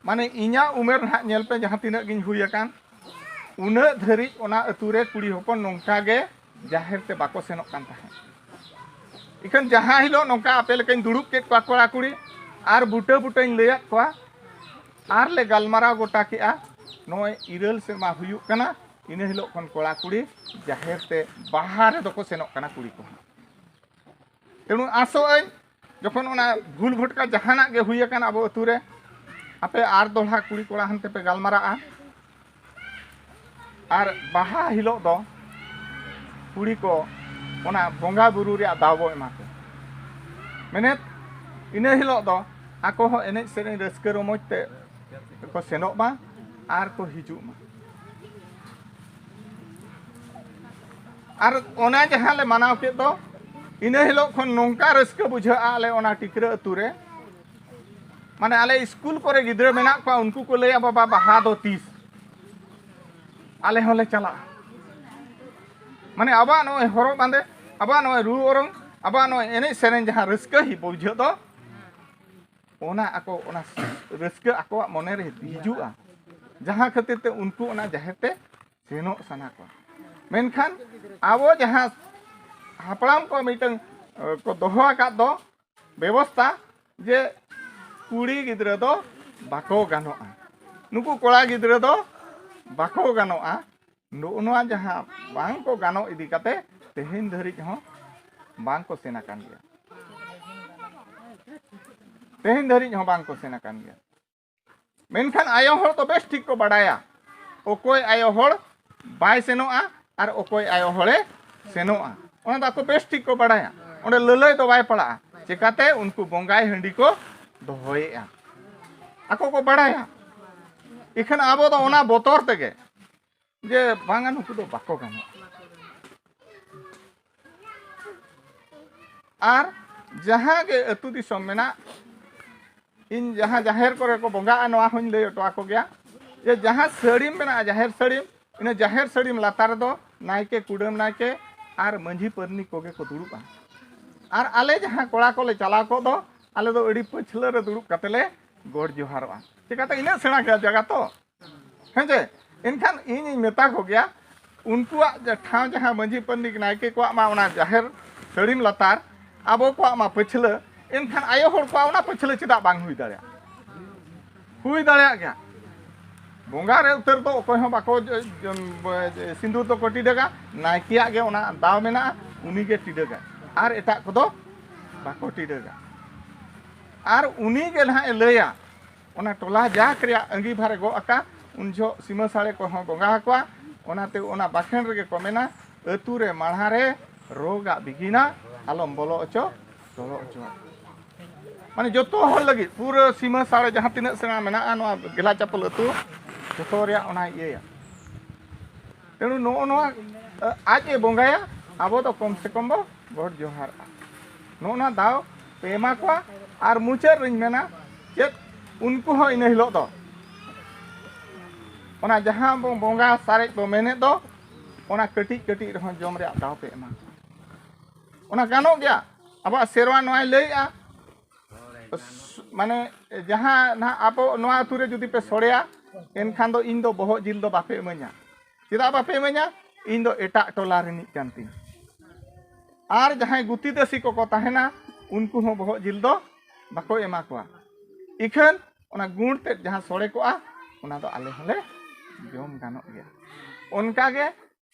ᱢᱟᱱᱮ ᱤᱧᱟᱹᱜ ᱩᱢᱮᱨ ᱱᱟᱦᱟᱜ ᱧᱮᱞ ᱯᱮ ᱡᱟᱦᱟᱸ ᱛᱤᱱᱟᱹᱜ ᱜᱤᱧ ᱦᱩᱭ ᱟᱠᱟᱱ, ᱩᱱᱟᱹᱜ ᱫᱷᱟᱹᱨᱤᱡ ᱚᱱᱟ ᱟᱹᱛᱩ ᱨᱮ ᱠᱩᱲᱤ ᱦᱚᱯᱚᱱ ᱱᱚᱝᱠᱟ ᱜᱮ ᱡᱟᱦᱮᱨ ᱛᱮ ᱵᱟᱠᱚ ᱥᱮᱱᱚᱜ ᱠᱟᱱ ᱛᱟᱦᱮᱸᱫ᱾ ᱤᱠᱷᱟᱹᱱ ᱡᱟᱦᱟᱸ ᱦᱤᱞᱳᱜ ᱱᱚᱝᱠᱟ ᱟᱯᱮ ᱞᱮᱠᱟᱧ ᱫᱩᱲᱩᱵ ᱠᱮᱫ ᱠᱚᱣᱟ ᱠᱚᱲᱟ ᱠᱩᱲᱤ, ᱟᱨ ᱵᱩᱴᱟᱹ ᱵᱩᱴᱟᱹᱧ ᱞᱟᱹᱭᱟᱫ ᱠᱚᱣᱟ, ᱟᱨ ᱞᱮ ᱜᱟᱞᱢᱟᱨᱟᱣ ᱜᱚᱴᱟ ᱠᱮᱜᱼᱟ, ᱱᱚᱜᱼᱚᱭ ᱤᱨᱟᱹᱞ ᱥᱮᱨᱢᱟ ᱦᱩᱭᱩᱜ ᱠᱟᱱᱟ, ᱤᱱᱟᱹ ᱦᱤᱞᱳᱜ ᱠᱷᱚᱱ ᱠᱚᱲᱟ ᱠᱩᱲᱤ ᱡᱟᱦᱮᱨ ᱛᱮ ᱵᱟᱦᱟ ᱨᱮᱫᱚ ᱠᱚ ᱥᱮᱱᱚᱜ ᱠᱟᱱᱟ ᱠᱩᱲᱤ ᱠᱚᱦᱚᱸ᱾ ᱛᱮᱬᱩ ᱟᱥᱚᱜ ᱟᱹᱧ, ᱡᱚᱠᱷᱚᱱ ᱚᱱᱟ ᱵᱷᱩᱞ ᱵᱷᱚᱴᱠᱟ ᱡᱟᱦᱟᱱᱟᱜ ᱜᱮ ᱦᱩᱭ ᱟᱠᱟᱱ ᱟᱵᱚ ᱟᱹᱛᱩ ᱨᱮ, ᱟᱯᱮ ᱟᱨ ᱫᱚᱦᱲᱟ ᱠᱩᱲᱤ ᱠᱚᱲᱟ ᱦᱟᱱᱛᱮ ᱯᱮ ᱜᱟᱞᱢᱟᱨᱟᱜᱼᱟ, ᱟᱨ ᱵᱟᱦᱟ ᱦᱤᱞᱳᱜ ᱫᱚ ᱠᱩᱲᱤ ᱠᱚ ᱚᱱᱟ ᱵᱚᱸᱜᱟ ᱵᱩᱨᱩ ᱨᱮᱭᱟᱜ ᱫᱟᱣ ᱵᱚ ᱮᱢᱟ ᱠᱚᱣᱟ᱾ ᱢᱮᱱᱮᱫ, ᱤᱱᱟᱹ ᱦᱤᱞᱳᱜ ᱫᱚ ᱟᱠᱚ ᱦᱚᱸ ᱮᱱᱮᱡ ᱥᱮᱨᱮᱧ ᱨᱟᱹᱥᱠᱟᱹ ᱨᱚᱢᱚᱡᱽ ᱛᱮ ᱠᱚ ᱥᱮᱱᱚᱜ ᱢᱟ ᱟᱨ ᱠᱚ ᱦᱤᱡᱩᱜ ᱢᱟ᱾ ᱟᱨ ᱚᱱᱟ ᱡᱟᱦᱟᱸ ᱞᱮ ᱢᱟᱱᱟᱣ ᱠᱮᱫ ᱫᱚ, ᱤᱱᱟᱹ ᱦᱤᱞᱳᱜ ᱠᱷᱚᱱ ᱱᱚᱝᱠᱟ ᱨᱟᱹᱥᱠᱟᱹ ᱵᱩᱡᱷᱟᱹᱜᱼᱟ ᱟᱞᱮ ᱚᱱᱟ ᱴᱤᱠᱨᱟᱹ ᱟᱹᱛᱩ ᱨᱮ᱾ ᱢᱟᱱᱮ, ᱟᱞᱮ ᱥᱠᱩᱞ ᱠᱚᱨᱮ ᱜᱤᱫᱽᱨᱟᱹ ᱢᱮᱱᱟᱜ ᱠᱚᱣᱟ, ᱩᱱᱠᱩ ᱠᱚ ᱞᱟᱹᱭᱟ, "ᱵᱟᱵᱟ, ᱵᱟᱦᱟ ᱫᱚ ᱛᱤᱥ? ᱟᱞᱮ ᱦᱚᱸᱞᱮ ᱪᱟᱞᱟᱜᱼᱟ᱾" ᱢᱟᱱᱮ, ᱟᱵᱚᱣᱟᱜ ᱱᱚᱜᱼᱚᱭ ᱦᱚᱨᱚᱜ ᱵᱟᱸᱫᱮ, ᱟᱵᱚᱣᱟᱜ ᱱᱚᱜᱼᱚᱭ ᱨᱩ ᱚᱨᱚᱝ, ᱟᱵᱚᱣᱟᱜ ᱱᱚᱜᱼᱚᱭ ᱮᱱᱮᱡ ᱥᱮᱨᱮᱧ ᱡᱟᱦᱟᱸ ᱨᱟᱹᱥᱠᱟᱹ ᱦᱤ-, ᱵᱩᱡᱷᱟᱹᱜ ᱫᱚ, ᱚᱱᱟ ᱟᱠᱚ, ᱚᱱᱟ ᱨᱟᱹᱥᱠᱟᱹ ᱟᱠᱚᱣᱟᱜ ᱢᱚᱱᱮ ᱨᱮ ᱦᱤᱡᱩᱜᱼᱟ, ᱡᱟᱦᱟᱸ ᱠᱷᱟᱹᱛᱤᱨ ᱛᱮ ᱩᱱᱠᱩ ᱚᱱᱟ ᱡᱟᱦᱮᱨ ᱛᱮ ᱥᱮᱱᱚᱜ ᱥᱟᱱᱟ ᱠᱚᱣᱟ᱾ ᱢᱮᱱᱠᱷᱟᱱ ᱟᱵᱚ ᱡᱟᱦᱟᱸ ᱦᱟᱯᱲᱟᱢ ᱠᱚ ᱢᱤᱫᱴᱟᱝ, ᱮ, ᱠᱚ ᱫᱚᱦᱚ ᱟᱠᱟᱫ ᱫᱚ ᱵᱮᱵᱚᱥᱛᱟ, ᱡᱮ ᱠᱩᱲᱤ ᱜᱤᱫᱽᱨᱟᱹ ᱫᱚ ᱵᱟᱠᱚ ᱜᱟᱱᱚᱜᱼᱟ, ᱱᱩᱠᱩ ᱠᱚᱲᱟ ᱜᱤᱫᱽᱨᱟᱹ ᱫᱚ ᱵᱟᱠᱚ ᱜᱟᱱᱚᱜᱼᱟ, ᱱᱚᱜᱼᱚ ᱱᱚᱣᱟ ᱡᱟᱦᱟᱸ ᱵᱟᱝ ᱠᱚ ᱜᱟᱱᱚᱜ ᱤᱫᱤ ᱠᱟᱛᱮ ᱛᱮᱦᱮᱧ ᱫᱷᱟᱹᱨᱤᱡ ᱦᱚᱸ ᱵᱟᱝ ᱠᱚ ᱥᱮᱱ ᱟᱠᱟᱱ ᱜᱮᱭᱟ᱾ ᱛᱮᱦᱮᱧ ᱫᱷᱟᱹᱨᱤᱡ ᱦᱚᱸ ᱵᱟᱝ ᱠᱚ ᱥᱮᱱ ᱟᱠᱟᱱ ᱜᱮᱭᱟ᱾ ᱢᱮᱱᱠᱷᱟᱱ ᱟᱭᱳ ᱦᱚᱲ ᱫᱚ ᱵᱮᱥ ᱴᱷᱤᱠ ᱠᱚ ᱵᱟᱰᱟᱭᱟ, ᱚᱠᱚᱭ ᱟᱭᱳ ᱦᱚᱲ ᱵᱟᱭ ᱥᱮᱱᱚᱜᱼᱟ ᱟᱨ ᱚᱠᱚᱭ ᱟᱭᱳ ᱦᱚᱲᱮ ᱥᱮᱱᱚᱜᱼᱟ, ᱚᱱᱟ ᱫᱚ ᱟᱠᱚ ᱵᱮᱥ ᱴᱷᱤᱠ ᱠᱚ ᱵᱟᱰᱟᱭᱟ᱾ ᱚᱸᱰᱮ ᱞᱟᱹᱞᱟᱹᱭ ᱫᱚ ᱵᱟᱭ ᱯᱟᱲᱟᱜᱼᱟ᱾ ᱪᱮᱠᱟᱛᱮ? ᱩᱱᱠᱩ ᱵᱚᱸᱜᱟᱭ ᱦᱟᱺᱰᱤ ᱠᱚ ᱫᱚᱦᱚᱭᱮᱫᱼᱟ, ᱟᱠᱚ ᱠᱚ ᱵᱟᱰᱟᱭᱟ᱾ ᱤᱠᱷᱟᱹᱱ ᱟᱵᱚ ᱫᱚ ᱚᱱᱟ ᱵᱚᱛᱚᱨ ᱛᱮᱜᱮ ᱡᱮ ᱵᱟᱝᱟ, ᱱᱩᱠᱩ ᱫᱚ ᱵᱟᱠᱚ ᱜᱟᱱᱚᱜᱼᱟ᱾ ᱟᱨ ᱡᱟᱦᱟᱸ ᱜᱮ ᱟᱹᱛᱩ ᱫᱤᱥᱚᱢ ᱢᱮᱱᱟᱜ, ᱤᱧ ᱡᱟᱦᱟᱸ ᱡᱟᱦᱮᱨ ᱠᱚᱨᱮ ᱠᱚ ᱵᱚᱸᱜᱟᱜᱼᱟ, ᱱᱚᱣᱟ ᱦᱚᱸᱧ ᱞᱟᱹᱭ ᱦᱚᱴᱚ ᱟᱠᱚ ᱜᱮᱭᱟ, ᱡᱮ ᱡᱟᱦᱟᱸ ᱥᱟᱹᱲᱤᱢ ᱢᱮᱱᱟᱜᱼᱟ, ᱡᱟᱦᱮᱨ ᱥᱟᱹᱲᱤᱢ, ᱤᱱᱟᱹ ᱡᱟᱦᱮᱨ ᱥᱟᱹᱲᱤᱢ ᱞᱟᱛᱟᱨ ᱨᱮᱫᱚ ᱱᱟᱭᱠᱮ, ᱠᱩᱰᱟᱹᱢ ᱱᱟᱭᱠᱮ ᱟᱨ ᱢᱟᱹᱡᱷᱤ ᱯᱟᱹᱨᱱᱤ ᱠᱚᱜᱮ ᱠᱚ ᱫᱩᱲᱩᱵᱼᱟ᱾ ᱟᱨ ᱟᱞᱮ ᱡᱟᱦᱟᱸ ᱠᱚᱲᱟ ᱠᱚᱞᱮ ᱪᱟᱞᱟᱣ ᱠᱚᱜ ᱫᱚ, ᱟᱞᱮ ᱫᱚ ᱟᱹᱰᱤ ᱯᱟᱹᱪᱷᱞᱟᱹ ᱨᱮ ᱫᱩᱲᱩᱵ ᱠᱟᱛᱮ ᱞᱮ ᱜᱚᱰ ᱡᱚᱦᱟᱨᱚᱜᱼᱟ᱾ ᱪᱮᱠᱟᱛᱮ? ᱤᱱᱟᱹᱜ ᱥᱮᱬᱟ ᱜᱮᱭᱟ ᱡᱟᱭᱜᱟ ᱛᱚ, ᱦᱮᱸ ᱪᱮ? ᱮᱱᱠᱷᱟᱱ ᱤᱧᱤᱧ ᱢᱮᱛᱟ ᱠᱚᱜᱮᱭᱟ, ᱩᱱᱠᱩᱣᱟᱜ ᱡᱟ-, ᱴᱷᱟᱶ ᱡᱟᱦᱟᱸ ᱢᱟᱹᱡᱷᱤ ᱯᱟᱨᱟᱱᱤᱠ ᱱᱟᱭᱠᱮ ᱠᱚᱣᱟᱜ ᱢᱟ ᱚᱱᱟ ᱡᱟᱦᱮᱨ ᱥᱟᱹᱲᱤᱢ ᱞᱟᱛᱟᱨ, ᱟᱵᱚ ᱠᱚᱣᱟᱜ ᱢᱟ ᱯᱟᱹᱪᱷᱞᱟᱹ, ᱮᱱᱠᱷᱟᱱ ᱟᱭᱳ ᱦᱚᱲ ᱠᱚᱣᱟᱜ ᱚᱱᱟ ᱯᱟᱹᱪᱷᱞᱟᱹ ᱪᱮᱫᱟᱜ ᱵᱟᱝ ᱦᱩᱭ ᱫᱟᱲᱮᱭᱟᱜᱼᱟ? ᱦᱩᱭ ᱫᱟᱲᱮᱭᱟᱜ ᱜᱮᱭᱟ᱾ ᱵᱚᱸᱜᱟ ᱨᱮ ᱩᱛᱟᱹᱨ ᱫᱚ ᱚᱠᱚᱭ ᱦᱚᱸ ᱵᱟᱠᱚ ᱡᱚ-, ᱡᱚ-, ᱥᱤᱸᱫᱩᱨ ᱫᱚᱠᱚ ᱴᱤᱰᱟᱹᱜᱟ, ᱱᱟᱭᱠᱮᱭᱟᱜ ᱜᱮ ᱚᱱᱟ ᱫᱟᱣ ᱢᱮᱱᱟᱜᱼᱟ, ᱩᱱᱤᱜᱮ ᱴᱤᱰᱟᱹᱜᱟ, ᱟᱨ ᱮᱴᱟᱜ ᱠᱚᱫᱚ ᱵᱟᱠᱚ ᱴᱤᱰᱟᱹᱜᱟ᱾ ᱟᱨ ᱩᱱᱤ ᱜᱮ ᱱᱟᱦᱟᱜ ᱮ ᱞᱟᱹᱭᱟ, ᱚᱱᱟ ᱴᱚᱞᱟ ᱡᱟᱠ ᱨᱮᱭᱟᱜ ᱟᱺᱜᱤᱵᱷᱟᱨᱮ ᱜᱚᱜ ᱟᱠᱟ, ᱩᱱ ᱡᱚᱦᱚᱜ ᱥᱤᱢᱟᱹ ᱥᱟᱲᱮ ᱠᱚᱦᱚᱸ ᱵᱚᱸᱜᱟ ᱟᱠᱚᱣᱟ᱾ ᱚᱱᱟᱛᱮ ᱚᱱᱟ ᱵᱟᱠᱷᱮᱬ ᱨᱮᱜᱮ ᱠᱚ ᱢᱮᱱᱟ, "ᱟᱹᱛᱩ ᱨᱮ ᱢᱟᱲᱟᱝ ᱨᱮ ᱨᱳᱜᱟᱜ ᱵᱤᱜᱤᱱᱟ, ᱟᱞᱚᱢ ᱵᱚᱞᱚ ᱦᱚᱪᱚ, ᱵᱚᱞᱚ ᱦᱚᱪᱚᱣᱟᱜ." ᱢᱟᱱᱮ ᱡᱚᱛᱚ ᱦᱚᱲ ᱞᱟᱹᱜᱤᱫ, ᱯᱩᱨᱟᱹ ᱥᱤᱢᱟᱹ ᱥᱟᱲᱮ ᱡᱟᱦᱟᱸ ᱛᱤᱱᱟᱹᱜ ᱥᱮᱬᱟ ᱢᱮᱱᱟᱜᱼᱟ ᱱᱚᱣᱟ ᱜᱮᱞᱟ ᱪᱟᱯᱚᱞ ᱟᱹᱛᱩ, ᱡᱚᱛᱚ ᱨᱮᱭᱟᱜ ᱚᱱᱟᱭ ᱤᱭᱟᱹᱭᱟ᱾ ᱛᱮᱬᱩ ᱱᱚᱜᱼᱚ ᱱᱚᱣᱟ, ᱟᱡ ᱮ ᱵᱚᱸᱜᱟᱭᱟ, ᱟᱵᱚ ᱫᱚ ᱠᱚᱢ ᱥᱮ ᱠᱚᱢ ᱵᱚ ᱜᱚᱰ ᱡᱚᱦᱟᱨᱚᱜᱼᱟ᱾ ᱱᱚᱜᱼᱚ ᱱᱚᱣᱟ ᱫᱟᱣ ᱯᱮ ᱮᱢᱟ ᱠᱚᱣᱟ᱾ ᱟᱨ ᱢᱩᱪᱟᱹᱫ ᱨᱤᱧ ᱢᱮᱱᱟ, ᱪᱮᱫ ᱩᱱᱠᱩ ᱦᱚᱸ ᱤᱱᱟᱹ ᱦᱤᱞᱳᱜ ᱫᱚ ᱚᱱᱟ ᱡᱟᱦᱟᱸ ᱵᱚ ᱵᱚᱸᱜᱟ ᱥᱟᱨᱮᱡ ᱵᱚ ᱢᱮᱱᱮᱫ ᱫᱚ, ᱚᱱᱟ ᱠᱟᱹᱴᱤᱡ ᱠᱟᱹᱴᱤᱡ ᱨᱮᱦᱚᱸ ᱡᱚᱢ ᱨᱮᱭᱟᱜ ᱫᱟᱣ ᱯᱮ ᱮᱢᱟ ᱠᱚᱣᱟ᱾ ᱚᱱᱟ ᱜᱟᱱᱚᱜ ᱜᱮᱭᱟ, ᱟᱵᱚᱣᱟᱜ ᱥᱮᱨᱣᱟ ᱱᱚᱣᱟᱭ ᱞᱟᱹᱭᱮᱜᱼᱟ᱾ ᱢᱟᱱᱮ ᱡᱟᱦᱟᱸ ᱱᱟᱦᱟᱜ ᱟᱵᱚ ᱱᱚᱣᱟ ᱟᱹᱛᱩ ᱨᱮ ᱡᱩᱫᱤ ᱯᱮ ᱥᱚᱲᱮᱭᱟ, ᱮᱱᱠᱷᱟᱱ ᱫᱚ ᱤᱧ ᱫᱚ ᱵᱚᱦᱚᱜ ᱡᱤᱞ ᱫᱚ ᱵᱟᱯᱮ ᱤᱢᱟᱹᱧᱟ᱾ ᱪᱮᱫᱟᱜ ᱵᱟᱯᱮ ᱤᱢᱟᱹᱧᱟ? ᱤᱧ ᱫᱚ ᱮᱴᱟᱜ ᱴᱚᱞᱟ ᱨᱤᱱᱤᱡ ᱠᱟᱱ ᱛᱤᱧ᱾ ᱟᱨ ᱡᱟᱦᱟᱸᱭ ᱜᱩᱛᱤ ᱫᱟᱹᱥᱤ ᱠᱚᱠᱚ ᱛᱟᱦᱮᱱᱟ, ᱩᱱᱠᱩ ᱦᱚᱸ ᱵᱚᱦᱚᱜ ᱡᱤᱞ ᱫᱚ ᱵᱟᱠᱚ ᱮᱢᱟ ᱠᱚᱣᱟ᱾ ᱤᱠᱷᱟᱹᱱ ᱚᱱᱟ ᱜᱩᱲ ᱛᱮᱫ ᱡᱟᱦᱟᱸ ᱥᱚᱲᱮ ᱠᱚᱜᱼᱟ, ᱚᱱᱟ ᱫᱚ ᱟᱞᱮ ᱦᱚᱸᱞᱮ ᱡᱚᱢ ᱜᱟᱱᱚᱜ ᱜᱮᱭᱟ᱾ ᱚᱱᱠᱟ ᱜᱮ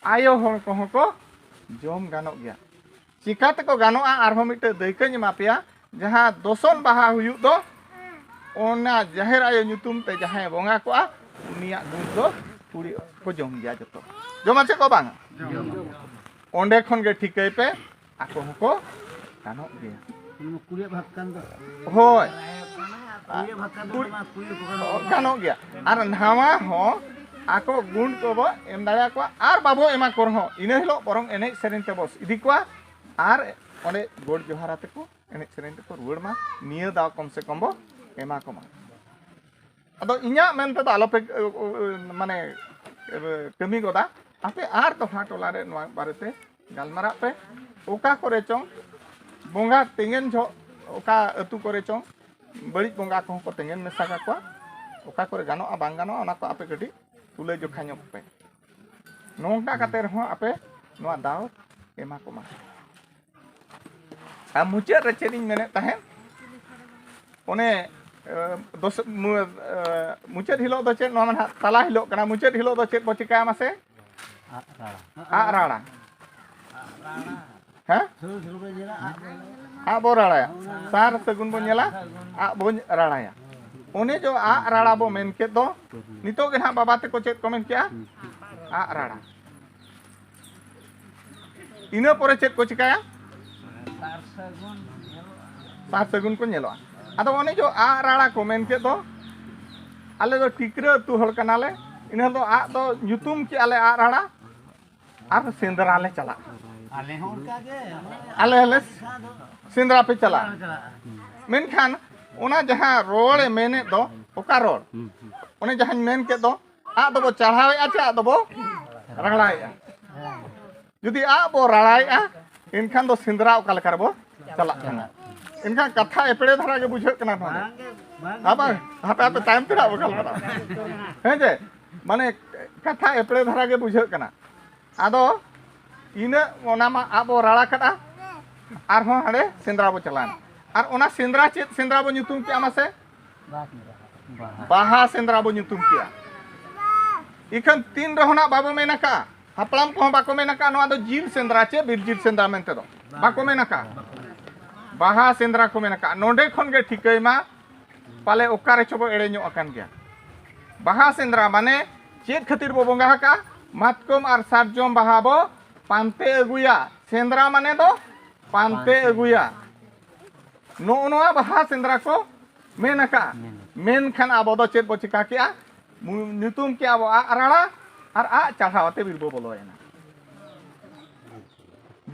ᱟᱭᱳ ᱦᱚᱲ ᱠᱚᱦᱚᱸ ᱠᱚ ᱡᱚᱢ ᱜᱟᱱᱚᱜ ᱜᱮᱭᱟ᱾ ᱪᱤᱠᱟ ᱛᱮᱠᱚ ᱜᱟᱱᱚᱜᱼᱟ? ᱟᱨᱦᱚᱸ ᱢᱤᱫᱴᱮᱡ ᱫᱟᱹᱭᱠᱟᱹᱧ ᱮᱢᱟ ᱯᱮᱭᱟ᱾ ᱡᱟᱦᱟᱸ ᱫᱚᱥᱚᱱ ᱵᱟᱦᱟ ᱦᱩᱭᱩᱜ ᱫᱚ, ᱚᱱᱟ ᱡᱟᱦᱮᱨ ᱟᱭᱳ ᱧᱩᱛᱩᱢ ᱛᱮ ᱡᱟᱦᱟᱸᱭ ᱵᱚᱸᱜᱟ ᱠᱚᱜᱼᱟ, ᱩᱱᱤᱭᱟᱜ ᱜᱩᱲ ᱫᱚ ᱠᱩᱲᱤ ᱠᱚ ᱡᱚᱢ ᱜᱮᱭᱟ ᱡᱚᱛᱚ᱾ ᱡᱚᱢᱟ ᱪᱮ ᱠᱚ ᱵᱟᱝᱟ? ᱚᱸᱰᱮ ᱠᱷᱚᱱ ᱜᱮ ᱴᱷᱤᱠᱟᱹᱭ ᱯᱮ, ᱟᱠᱚ ᱦᱚᱸᱠᱚ ᱜᱟᱱᱚᱜ ᱜᱮᱭᱟ᱾ ᱚᱱᱟ ᱢᱟ ᱠᱩᱲᱤᱭᱟᱜ ᱵᱷᱟᱜᱽ ᱠᱟᱱ ᱫᱚ᱾ ᱦᱳᱭ᱾ ᱠᱩᱲᱤᱭᱟᱜ ᱵᱷᱟᱜᱽ ᱠᱟᱱ ᱫᱚ, ᱠᱩᱲᱤ-, ᱚᱱᱟ ᱢᱟ ᱠᱩᱲᱤ ᱠᱚ ᱜᱟᱱᱚᱜ ᱜᱟᱱᱚᱜ ᱜᱮᱭᱟ᱾ ᱟᱨ ᱱᱟᱣᱟ ᱦᱚᱸ ᱟᱠᱚ ᱜᱩᱸᱰ ᱠᱚᱵᱚ ᱮᱢ ᱫᱟᱲᱮᱭᱟᱠᱚᱣᱟ, ᱟᱨ ᱵᱟᱵᱚ ᱮᱢᱟ ᱠᱚ ᱨᱮᱦᱚᱸ, ᱤᱱᱟᱹ ᱦᱤᱞᱳᱜ ᱵᱚᱨᱚᱝ ᱮᱱᱮᱡ ᱥᱮᱨᱮᱧ ᱛᱮᱵᱚ ᱤᱫᱤ ᱠᱚᱣᱟ, ᱟᱨ ᱚᱸᱰᱮ ᱜᱚᱰ ᱡᱚᱦᱟᱨ ᱟᱛᱮ ᱠᱚ ᱮᱱᱮᱡ ᱥᱮᱨᱮᱧ ᱛᱮᱠᱚ ᱨᱩᱣᱟᱹᱲ ᱢᱟ᱾ ᱱᱤᱭᱟᱹ ᱫᱟᱣ ᱠᱚᱢ ᱥᱮ ᱠᱚᱢ ᱵᱚ ᱮᱢᱟ ᱠᱚᱢᱟ᱾ ᱟᱫᱚ ᱤᱧᱟᱹᱜ ᱢᱮᱱ ᱛᱮᱫᱚ ᱟᱞᱚᱯᱮ, ᱢᱟᱱᱮ, ᱠᱟᱹᱢᱤ ᱜᱚᱫᱟ, ᱟᱯᱮ ᱟᱨ ᱫᱚᱦᱲᱟ ᱴᱚᱞᱟ ᱨᱮ ᱱᱚᱣᱟ ᱵᱟᱨᱮᱛᱮ ᱜᱟᱞᱢᱟᱨᱟᱜ ᱯᱮ᱾ ᱚᱠᱟ ᱠᱚᱨᱮ ᱪᱚᱝ ᱵᱚᱸᱜᱟ ᱛᱮᱸᱜᱮᱱ ᱡᱚᱦᱚᱜ, ᱚᱠᱟ ᱟᱹᱛᱩ ᱠᱚᱨᱮ ᱪᱚᱝ ᱵᱟᱹᱲᱤᱡ ᱵᱚᱸᱜᱟ ᱠᱚᱦᱚᱸ ᱠᱚ ᱛᱮᱸᱜᱮᱱ ᱢᱮᱥᱟ ᱠᱟᱠᱚᱣᱟ᱾ ᱚᱠᱟ ᱠᱚᱨᱮ ᱜᱟᱱᱚᱜᱼᱟ, ᱵᱟᱝ ᱜᱟᱱᱚᱜᱼᱟ, ᱚᱱᱟ ᱠᱚ ᱟᱯᱮ ᱠᱟᱹᱴᱤᱡ ᱛᱩᱞᱟᱹ ᱡᱚᱠᱷᱟ ᱧᱚᱜ ᱯᱮ᱾ ᱱᱚᱝᱠᱟ ᱠᱟᱛᱮ ᱨᱮᱦᱚᱸ ᱟᱯᱮ ᱱᱚᱣᱟ ᱫᱟᱣ ᱮᱢᱟ ᱠᱚᱢᱟ᱾ ᱟᱨ ᱢᱩᱪᱟᱹᱫ ᱨᱮ ᱪᱮᱫ ᱤᱧ ᱢᱮᱱᱮᱫ ᱛᱟᱦᱮᱸᱫ, ᱚᱱᱮ ᱮ, ᱫᱚᱥ ᱢᱩ- ᱮ, ᱢᱩᱪᱟᱹᱫ ᱦᱤᱞᱳᱜ ᱫᱚ ᱪᱮᱫ, ᱱᱚᱣᱟ ᱢᱟ ᱱᱟᱦᱟᱜ ᱛᱟᱞᱟ ᱦᱤᱞᱳᱜ ᱠᱟᱱᱟ, ᱢᱩᱪᱟᱹᱫ ᱦᱤᱞᱳᱜ ᱫᱚ ᱪᱮᱫ ᱵᱚ ᱪᱤᱠᱟᱹᱭᱟ ᱢᱟᱥᱮ? ᱟᱜ ᱨᱟᱲᱟ᱾ ᱦᱮᱸ? ᱟᱜ ᱵᱚ ᱨᱟᱲᱟᱭᱟ, ᱥᱟᱨ ᱥᱟᱹᱜᱩᱱ ᱵᱚ ᱧᱮᱞᱟ, ᱟᱜ ᱵᱚ ᱨᱟᱲᱟᱭᱟ᱾ ᱚᱱᱮ ᱡᱚ ᱟᱜ ᱨᱟᱲᱟ ᱵᱚ ᱢᱮᱱ ᱠᱮᱫ ᱫᱚ, ᱱᱤᱛᱚᱜ ᱜᱮ ᱱᱟᱦᱟᱜ ᱵᱟᱵᱟ ᱛᱮᱠᱚ ᱪᱮᱫ ᱠᱚ ᱢᱮᱱ ᱠᱮᱜᱼᱟ? ᱟᱜ ᱨᱟᱲᱟ᱾ ᱤᱱᱟᱹ ᱯᱚᱨᱮ ᱪᱮᱫ ᱠᱚ ᱪᱤᱠᱟᱹᱭᱟ? ᱥᱟᱨ ᱥᱟᱹᱜᱩᱱ ᱠᱚ ᱧᱮᱞᱚᱜᱼᱟ᱾ ᱟᱫᱚ ᱚᱱᱮ ᱡᱚ ᱟᱜ ᱨᱟᱲᱟ ᱠᱚ ᱢᱮᱱ ᱠᱮᱫ ᱫᱚ, ᱟᱞᱮ ᱫᱚ ᱴᱤᱠᱨᱟᱹ ᱟᱹᱛᱩ ᱦᱚᱲ ᱠᱟᱱᱟᱞᱮ᱾ ᱤᱱᱟᱹ ᱫᱚ ᱟᱜ ᱫᱚ ᱧᱩᱛᱩᱢ ᱠᱮᱜᱼᱟ ᱞᱮ ᱟᱜ ᱨᱟᱲᱟ, ᱟᱨ ᱥᱮᱸᱫᱽᱨᱟ ᱞᱮ ᱪᱟᱞᱟᱜᱼᱟ᱾ ᱟᱞᱮ ᱦᱚᱸ ᱚᱱᱠᱟ ᱜᱮ᱾ ᱟᱞᱮ ᱦᱚᱸᱞᱮ ᱥᱮᱸᱫᱽᱨᱟ ᱯᱮ ᱪᱟᱞᱟᱜᱼᱟ᱾ ᱢᱮᱱᱠᱷᱟᱱ ᱚᱱᱟ ᱡᱟᱦᱟᱸ ᱨᱚᱲᱮ ᱢᱮᱱᱮᱫ ᱫᱚ, ᱚᱠᱟ ᱨᱚᱲ? ᱚᱱᱮ ᱡᱟᱦᱟᱸᱧ ᱢᱮᱱ ᱠᱮᱫ ᱫᱚ, ᱟᱜ ᱫᱚᱵᱚ ᱪᱟᱲᱦᱟᱣᱮᱫᱼᱟ ᱪᱮ ᱟᱜ ᱫᱚᱵᱚ ᱨᱟᱲᱟᱭᱮᱫᱼᱟ? ᱡᱩᱫᱤ ᱟᱜ ᱵᱚ ᱨᱟᱲᱟᱭᱮᱫᱼᱟ, ᱮᱱᱠᱷᱟᱱ ᱫᱚ ᱥᱮᱸᱫᱽᱨᱟ ᱚᱠᱟ ᱞᱮᱠᱟ ᱨᱮᱵᱚ ᱪᱟᱞᱟᱜ ᱠᱟᱱᱟ? ᱮᱱᱠᱷᱟᱱ ᱠᱟᱛᱷᱟ ᱮᱯᱲᱮ ᱫᱷᱟᱨᱟ ᱜᱮ ᱵᱩᱡᱷᱟᱹᱜ ᱠᱟᱱᱟ ᱱᱚᱣᱟ ᱫᱚ᱾ ᱵᱟᱝ ᱜᱮ, ᱵᱟᱝ ᱜᱮ᱾ ᱟᱵᱟᱨ ᱦᱟᱯᱮ ᱦᱟᱯᱮ ᱛᱟᱭᱚᱢ ᱛᱮ ᱱᱟᱜ ᱵᱚ ᱜᱟᱞᱢᱟᱨᱟᱣᱟ᱾ ᱦᱮᱸ ᱡᱮ, ᱢᱟᱱᱮ ᱠᱟᱛᱷᱟ ᱮᱯᱲᱮ ᱫᱷᱟᱨᱟ ᱜᱮ ᱵᱩᱡᱷᱟᱹᱜ ᱠᱟᱱᱟ᱾ ᱟᱫᱚ ᱤᱱᱟᱹᱜ ᱚᱱᱟ ᱢᱟ ᱟᱵᱚ ᱨᱟᱲᱟ ᱠᱟᱫᱼᱟ, ᱟᱨᱦᱚᱸ ᱦᱟᱸᱰᱮ ᱥᱮᱸᱫᱽᱨᱟ ᱵᱚ ᱪᱟᱞᱟᱣᱮᱱᱟ᱾ ᱟᱨ ᱚᱱᱟ ᱥᱮᱸᱫᱽᱨᱟ ᱪᱮᱫ ᱥᱮᱸᱫᱽᱨᱟ ᱵᱚ ᱧᱩᱛᱩᱢ ᱠᱮᱜᱼᱟ ᱢᱟᱥᱮ? ᱵᱟᱦᱟ ᱥᱮᱸᱫᱽᱨᱟ ᱵᱚ ᱧᱩᱛᱩᱢ ᱠᱮᱜᱼᱟ᱾ ᱤᱠᱷᱟᱹᱱ ᱛᱤᱱ ᱨᱮᱦᱚᱸ ᱱᱟᱜ ᱵᱟᱵᱚ ᱢᱮᱱ ᱟᱠᱟᱜᱼᱟ, ᱦᱟᱯᱲᱟᱢ ᱠᱚᱦᱚᱸ ᱵᱟᱠᱚ ᱢᱮᱱ ᱟᱠᱟᱜᱼᱟ ᱱᱚᱣᱟ ᱫᱚ ᱡᱤᱞ ᱥᱮᱸᱫᱽᱨᱟ ᱪᱮ ᱵᱤᱨ ᱡᱤᱞ ᱥᱮᱸᱫᱽᱨᱟ ᱢᱮᱱᱛᱮ ᱫᱚ ᱵᱟᱠᱚ ᱢᱮᱱ ᱟᱠᱟᱜᱼᱟ᱾ ᱵᱟᱦᱟ ᱥᱮᱸᱫᱽᱨᱟ ᱠᱚ ᱢᱮᱱ ᱟᱠᱟᱜᱼᱟ᱾ ᱱᱚᱰᱮ ᱠᱷᱚᱱ ᱜᱮ ᱴᱷᱤᱠᱟᱹᱭ ᱢᱟ, ᱯᱟᱞᱮ ᱚᱠᱟ ᱨᱮᱪᱚ ᱵᱚ ᱮᱲᱮ ᱧᱚᱜ ᱟᱠᱟᱱ ᱜᱮᱭᱟ᱾ ᱵᱟᱦᱟ ᱥᱮᱸᱫᱽᱨᱟ ᱢᱟᱱᱮ ᱪᱮᱫ ᱠᱷᱟᱹᱛᱤᱨ ᱵᱚ ᱵᱚᱸᱜᱟ ᱟᱠᱟᱜᱼᱟ? ᱢᱟᱛᱠᱚᱢ ᱟᱨ ᱥᱟᱨᱡᱚᱢ ᱵᱟᱦᱟ ᱵᱚ ᱯᱟᱱᱛᱮ ᱟᱹᱜᱩᱭᱟ᱾ ᱥᱮᱸᱫᱽᱨᱟ ᱢᱟᱱᱮ ᱫᱚ ᱯᱟᱱᱛᱮ ᱟᱹᱜᱩᱭᱟ᱾ ᱱᱚᱜᱼᱚ ᱱᱚᱣᱟ ᱵᱟᱦᱟ ᱥᱮᱸᱫᱽᱨᱟ ᱠᱚ ᱢᱮᱱ ᱟᱠᱟᱜᱼᱟ᱾ ᱢᱮᱱ ᱟᱠᱟᱜᱼᱟ᱾ ᱢᱮᱱᱠᱷᱟᱱ ᱟᱵᱚ ᱫᱚ ᱪᱮᱫ ᱵᱚ ᱪᱤᱠᱟ ᱠᱮᱜᱼᱟ? ᱢᱩ- ᱧᱩᱛᱩᱢ ᱠᱮᱜᱼᱟ ᱵᱚ ᱟᱜ ᱨᱟᱲᱟ ᱟᱨ ᱟᱜ ᱪᱟᱲᱦᱟᱣ ᱟᱛᱮ ᱵᱤᱨ ᱵᱚ ᱵᱚᱞᱚᱭᱮᱱᱟ᱾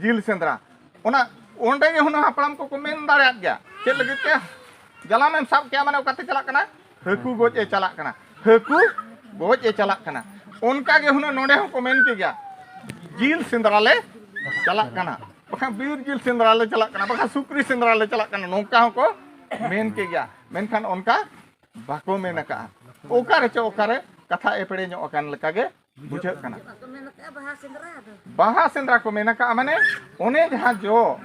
ᱡᱤᱞ ᱥᱮᱸᱫᱽᱨᱟ᱾ ᱚᱱᱟ ᱚᱸᱰᱮ ᱜᱮ ᱦᱩᱱᱟᱹᱝ ᱦᱟᱯᱲᱟᱢ ᱠᱚᱠᱚ ᱢᱮᱱ ᱫᱟᱲᱮᱭᱟᱜ ᱜᱮᱭᱟ᱾ ᱪᱮᱫ ᱞᱟᱹᱜᱤᱫ ᱛᱮ? ᱡᱟᱞᱟᱢᱮᱢ ᱥᱟᱵ ᱠᱮᱜᱼᱟ ᱢᱟᱱᱮ ᱚᱠᱟᱛᱮ ᱪᱟᱞᱟᱜ ᱠᱟᱱᱟ? ᱦᱟᱹᱠᱩ ᱜᱚᱡ ᱮ ᱪᱟᱞᱟᱜ ᱠᱟᱱᱟ, ᱦᱟᱹᱠᱩ ᱜᱚᱡ ᱮ ᱪᱟᱞᱟᱜ ᱠᱟᱱᱟ᱾ ᱚᱱᱠᱟ ᱜᱮ ᱦᱩᱱᱟᱹᱝ ᱱᱚᱰᱮ ᱦᱚᱸᱠᱚ ᱢᱮᱱ ᱠᱮᱜᱮᱭᱟ, ᱡᱤᱞ ᱥᱮᱸᱫᱽᱨᱟ ᱞᱮ ᱪᱟᱞᱟᱜ ᱠᱟᱱᱟ, ᱵᱟᱠᱷᱟᱱ ᱵᱤᱨ ᱡᱤᱞ ᱥᱮᱸᱫᱽᱨᱟ ᱞᱮ ᱪᱟᱞᱟᱜ ᱠᱟᱱᱟ, ᱵᱟᱠᱷᱟᱱ ᱥᱩᱠᱨᱤ ᱥᱮᱸᱫᱽᱨᱟ ᱞᱮ ᱪᱟᱞᱟᱜ ᱠᱟᱱᱟ, ᱱᱚᱝᱠᱟ ᱦᱚᱸᱠᱚ ᱢᱮᱱ ᱠᱮᱜᱮᱭᱟ᱾ ᱢᱮᱱᱠᱷᱟᱱ ᱚᱱᱠᱟ ᱵᱟᱠᱚ ᱢᱮᱱ ᱟᱠᱟᱜᱼᱟ᱾ ᱚᱠᱟ ᱨᱮᱪᱚ ᱚᱠᱟᱨᱮ ᱠᱟᱛᱷᱟ ᱮᱯᱮᱲᱮ ᱧᱚᱜ ᱟᱠᱟᱱ ᱞᱮᱠᱟᱜᱮ ᱵᱩᱡᱷᱟᱹᱜ ᱠᱟᱱᱟ᱾ ᱵᱟᱦᱟ ᱥᱮᱸᱫᱽᱨᱟ ᱠᱚ ᱢᱮᱱ ᱟᱠᱟᱫᱼᱟ, ᱢᱟᱱᱮ ᱚᱱᱮ ᱡᱟᱦᱟᱸ ᱡᱚ,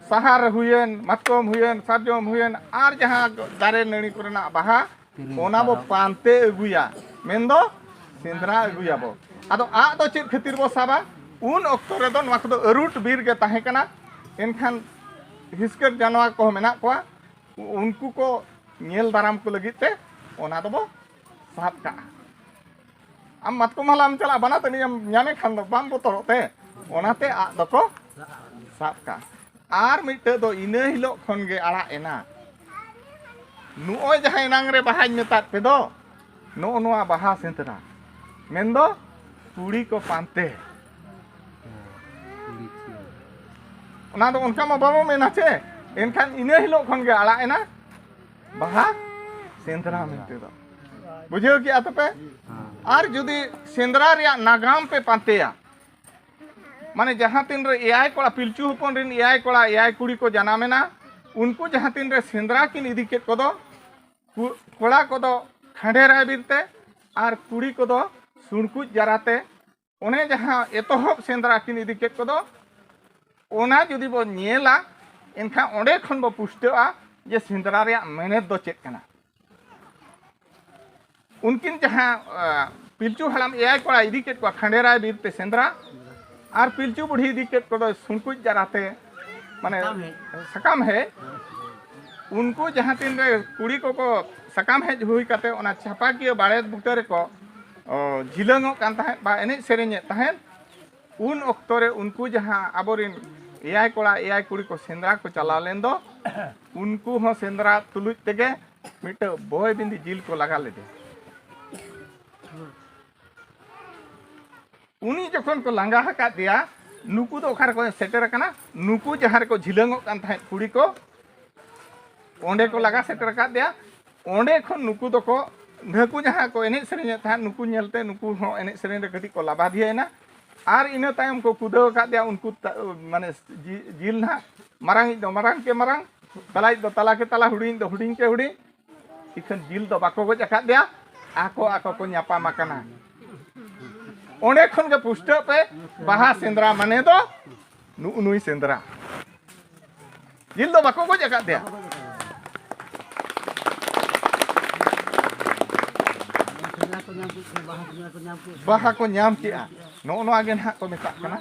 ᱥᱟᱦᱟᱨ ᱨᱮ ᱦᱩᱭᱮᱱ, ᱢᱟᱛᱠᱚᱢ ᱦᱩᱭᱮᱱ, ᱥᱟᱨᱡᱚᱢ ᱦᱩᱭᱮᱱ, ᱟᱨ ᱡᱟᱦᱟᱸ ᱫᱟᱨᱮ ᱱᱟᱹᱲᱤ ᱠᱚᱨᱮᱱᱟᱜ ᱵᱟᱦᱟ, ᱚᱱᱟ ᱵᱚ ᱯᱟᱱᱛᱮ ᱟᱹᱜᱩᱭᱟ, ᱢᱮᱱᱫᱚ ᱥᱮᱸᱫᱽᱨᱟ ᱟᱹᱜᱩᱭᱟᱵᱚ᱾ ᱟᱫᱚ ᱟᱜ ᱫᱚ ᱪᱮᱫ ᱠᱷᱟᱹᱛᱤᱨ ᱵᱚ ᱥᱟᱵᱟ? ᱩᱱ ᱚᱠᱛᱚ ᱨᱮᱫᱚ ᱱᱚᱣᱟ ᱠᱚᱫᱚ ᱟᱹᱨᱩᱴ ᱵᱤᱨ ᱜᱮ ᱛᱟᱦᱮᱸ ᱠᱟᱱᱟ᱾ ᱮᱱᱠᱷᱟᱱ ᱦᱤᱥᱠᱟᱹᱨ ᱡᱟᱱᱣᱟᱨ ᱠᱚᱦᱚᱸ ᱢᱮᱱᱟᱜ ᱠᱚᱣᱟ, ᱩᱱᱠᱩ ᱠᱚ ᱧᱮᱞ ᱫᱟᱨᱟᱢ ᱠᱚ ᱞᱟᱹᱜᱤᱫ ᱛᱮ ᱚᱱᱟ ᱫᱚᱵᱚ ᱥᱟᱵ ᱠᱟᱜᱼᱟ᱾ ᱟᱢ ᱢᱟᱛᱠᱚᱢ ᱦᱟᱞᱟᱝ ᱮᱢ ᱪᱟᱞᱟᱜᱼᱟ, ᱵᱟᱱᱟ ᱛᱟᱹᱱᱤᱡ ᱮᱢ ᱧᱟᱢᱮ ᱠᱷᱟᱱ ᱫᱚ ᱵᱟᱢ ᱵᱚᱛᱚᱨᱚᱜ ᱛᱮ, ᱚᱱᱟᱛᱮ ᱟᱜ ᱫᱚᱠᱚ ᱥᱟᱵ ᱠᱟᱜᱼᱟ᱾ ᱟᱨ ᱢᱤᱫᱴᱟᱹᱜ ᱫᱚ ᱤᱱᱟᱹ ᱦᱤᱞᱳᱜ ᱠᱷᱚᱱ ᱜᱮ ᱟᱲᱟᱜ ᱮᱱᱟ᱾ ᱱᱚᱜᱼᱚᱭ ᱡᱟᱦᱟᱸ ᱮᱱᱟᱝ ᱨᱮ ᱵᱟᱦᱟᱧ ᱢᱮᱛᱟᱫ ᱯᱮ ᱫᱚ, ᱱᱚᱜᱼᱚ ᱱᱚᱣᱟ ᱵᱟᱦᱟ ᱥᱮᱸᱫᱽᱨᱟ, ᱢᱮᱱᱫᱚ ᱠᱩᱲᱤ ᱠᱚ ᱯᱟᱱᱛᱮ᱾ ᱚᱱᱟ ᱫᱚ ᱚᱱᱠᱟ ᱢᱟ ᱵᱟᱵᱚ ᱢᱮᱱᱟ ᱪᱮ, ᱮᱱᱠᱷᱟᱱ ᱤᱱᱟᱹ ᱦᱤᱞᱳᱜ ᱠᱷᱚᱱ ᱜᱮ ᱟᱲᱟᱜ ᱮᱱᱟ ᱵᱟᱦᱟ ᱥᱮᱸᱫᱽᱨᱟ ᱢᱮᱱᱛᱮ ᱫᱚ᱾ ᱵᱩᱡᱷᱟᱹᱣ ᱠᱮᱜᱼᱟ ᱛᱚᱯᱮ? ᱟᱨ ᱡᱩᱫᱤ ᱥᱮᱸᱫᱽᱨᱟ ᱨᱮᱭᱟᱜ ᱱᱟᱜᱟᱢ ᱯᱮ ᱯᱟᱱᱛᱮᱭᱟ, ᱢᱟᱱᱮ ᱡᱟᱦᱟᱸ ᱛᱤᱱ ᱨᱮ ᱮᱭᱟᱭ ᱠᱚᱲᱟ, ᱯᱤᱞᱪᱩ ᱦᱚᱯᱚᱱ ᱨᱮᱱ ᱮᱭᱟᱭ ᱠᱚᱲᱟ, ᱮᱭᱟᱭ ᱠᱩᱲᱤ ᱠᱚ ᱡᱟᱱᱟᱢ ᱮᱱᱟ, ᱩᱱᱠᱩ ᱡᱟᱦᱟᱸ ᱛᱤᱱ ᱨᱮ ᱥᱮᱸᱫᱽᱨᱟ ᱠᱤᱱ ᱤᱫᱤ ᱠᱮᱫ ᱠᱚᱫᱚ, ᱠᱩ-, ᱠᱚᱲᱟ ᱠᱚᱫᱚ ᱠᱷᱟᱸᱰᱮ ᱨᱟᱭ ᱵᱤᱨ ᱛᱮ ᱟᱨ ᱠᱩᱲᱤ ᱠᱚᱫᱚ ᱥᱩᱬᱠᱩᱡ ᱡᱟᱨᱟ ᱛᱮ, ᱚᱱᱮ ᱡᱟᱦᱟᱸ ᱮᱛᱚᱦᱚᱵ ᱥᱮᱸᱫᱽᱨᱟ ᱠᱤᱱ ᱤᱫᱤ ᱠᱮᱫ ᱠᱚᱫᱚ, ᱚᱱᱟ ᱡᱩᱫᱤ ᱵᱚ ᱧᱮᱞᱟ, ᱮᱱᱠᱷᱟᱱ ᱚᱸᱰᱮ ᱠᱷᱚᱱ ᱵᱚ ᱯᱩᱥᱴᱟᱹᱜᱼᱟ ᱡᱮ ᱥᱮᱸᱫᱽᱨᱟ ᱨᱮᱭᱟᱜ ᱢᱮᱱᱮᱛ ᱫᱚ ᱪᱮᱫ ᱠᱟᱱᱟ᱾ ᱩᱱᱠᱤᱱ ᱡᱟᱦᱟᱸ, ᱟ, ᱯᱤᱞᱪᱩ ᱦᱟᱲᱟᱢ ᱮᱭᱟᱭ ᱠᱚᱲᱟ ᱤᱫᱤ ᱠᱮᱫ ᱠᱚᱣᱟ ᱠᱷᱟᱸᱰᱮ ᱨᱟᱭ ᱵᱤᱨ ᱛᱮ ᱥᱮᱸᱫᱽᱨᱟ, ᱟᱨ ᱯᱤᱞᱪᱩ ᱵᱩᱲᱦᱤ ᱤᱫᱤ ᱠᱮᱫ ᱠᱚᱫᱚ ᱥᱩᱬᱠᱩᱡ ᱡᱟᱨᱟ ᱛᱮ, ᱢᱟᱱᱮ ᱥᱟᱠᱟᱢ ᱦᱮᱡ᱾ ᱥᱟᱠᱟᱢ ᱦᱮᱡ, ᱩᱱᱠᱩ ᱡᱟᱦᱟᱸ ᱛᱤᱱ ᱨᱮ ᱠᱩᱲᱤ ᱠᱚᱠᱚ ᱥᱟᱠᱟᱢ ᱦᱮᱡ ᱦᱩᱭ ᱠᱟᱛᱮ ᱚᱱᱟ ᱪᱷᱟᱯᱟᱠᱤᱭᱟᱹ ᱵᱟᱲᱮ ᱵᱩᱴᱟᱹ ᱨᱮᱠᱚ, ᱚ, ᱡᱷᱤᱞᱟᱹᱝᱚᱜ ᱠᱟᱱ ᱛᱟᱦᱮᱸᱫ ᱵᱟ ᱮᱱᱮᱡ ᱥᱮᱨᱮᱧᱮᱫ ᱛᱟᱦᱮᱸᱫ, ᱩᱱ ᱚᱠᱛᱚ ᱨᱮ ᱩᱱᱠᱩ ᱡᱟᱦᱟᱸ ᱟᱵᱚᱨᱮᱱ ᱮᱭᱟᱭ ᱠᱚᱲᱟ ᱮᱭᱟᱭ ᱠᱩᱲᱤ ᱠᱚ ᱥᱮᱸᱫᱽᱨᱟ ᱠᱚ ᱪᱟᱞᱟᱣ ᱞᱮᱱ ᱫᱚ, ᱩᱱᱠᱩ ᱦᱚᱸ ᱥᱮᱸᱫᱽᱨᱟ ᱛᱩᱞᱩᱡ ᱛᱮᱜᱮ ᱢᱤᱫᱴᱟᱹᱝ ᱵᱚᱭ ᱵᱤᱸᱫᱤ ᱡᱤᱞ ᱠᱚ ᱞᱟᱜᱟ ᱞᱮᱫᱮ᱾ ᱩᱱᱤ ᱡᱚᱠᱷᱚᱱ ᱠᱚ ᱞᱟᱸᱜᱟ ᱟᱠᱟᱫᱮᱭᱟ, ᱱᱩᱠᱩ ᱫᱚ ᱚᱠᱟ ᱨᱮᱠᱚ ᱥᱮᱴᱮᱨ ᱟᱠᱟᱱᱟ? ᱱᱩᱠᱩ ᱡᱟᱦᱟᱸ ᱨᱮᱠᱚ ᱡᱷᱤᱞᱟᱹᱝᱚᱜ ᱠᱟᱱ ᱛᱟᱦᱮᱸᱫ ᱠᱩᱲᱤ ᱠᱚ, ᱚᱸᱰᱮ ᱠᱚ ᱞᱟᱜᱟ ᱥᱮᱴᱮᱨ ᱟᱠᱟᱫᱮᱭᱟ᱾ ᱚᱸᱰᱮ ᱠᱷᱚᱱ ᱱᱩᱠᱩ ᱫᱚᱠᱚ, ᱱᱩᱠᱩ ᱡᱟᱦᱟᱸ ᱠᱚ ᱮᱱᱮᱡ ᱥᱮᱨᱮᱧᱮᱫ ᱛᱟᱦᱮᱸᱫ, ᱱᱩᱠᱩ ᱧᱮᱞᱛᱮ ᱱᱩᱠᱩ ᱦᱚᱸ ᱮᱱᱮᱡ ᱥᱮᱨᱮᱧ ᱨᱮ ᱠᱟᱹᱴᱤᱡ ᱠᱚ ᱞᱟᱵᱟᱫᱷᱤᱭᱟᱹᱭᱮᱱᱟ᱾ ᱟᱨ ᱤᱱᱟᱹ ᱛᱟᱭᱚᱢ ᱠᱚ ᱠᱩᱫᱟᱹᱣ ᱟᱠᱟᱫᱮᱭᱟ ᱩᱱᱠᱩ ᱛᱟ-, ᱢᱟᱱᱮ ᱡᱤ-, ᱡᱤᱞ ᱱᱟᱦᱟᱜ ᱢᱟᱨᱟᱝᱤᱡ ᱫᱚ ᱢᱟᱨᱟᱝ ᱠᱮ ᱢᱟᱨᱟᱝ, ᱛᱟᱞᱟᱭᱤᱡ ᱫᱚ ᱛᱟᱞᱟ ᱠᱮ ᱛᱟᱞᱟ, ᱦᱩᱰᱤᱧ ᱫᱚ ᱦᱩᱰᱤᱧ ᱠᱮ ᱦᱩᱰᱤᱧ᱾ ᱤᱠᱷᱟᱹᱱ ᱡᱤᱞ ᱫᱚ ᱵᱟᱠᱚ ᱜᱚᱡ ᱟᱠᱟᱫᱮᱭᱟ᱾ ᱟᱠᱚ ᱟᱠᱚ ᱠᱚ ᱧᱟᱯᱟᱢ ᱟᱠᱟᱱᱟ᱾ ᱚᱸᱰᱮ ᱠᱷᱚᱱ ᱜᱮ ᱯᱩᱥᱴᱟᱹᱜ ᱯᱮ, ᱵᱟᱦᱟ ᱥᱮᱸᱫᱽᱨᱟ ᱢᱟᱱᱮ ᱫᱚ ᱱᱩᱜᱼᱩ ᱱᱩᱭ ᱥᱮᱸᱫᱽᱨᱟ᱾ ᱡᱤᱞ ᱫᱚ ᱵᱟᱠᱚ ᱜᱚᱡ ᱟᱠᱟᱫ ᱛᱟᱭᱟ᱾ ᱵᱟᱦᱟ ᱠᱚ ᱧᱟᱢ ᱠᱮᱜᱼᱟ᱾ ᱱᱚᱜᱼᱚ ᱱᱚᱣᱟ ᱜᱮ ᱱᱟᱦᱟᱜ ᱠᱚ ᱢᱮᱛᱟᱜ ᱠᱟᱱᱟ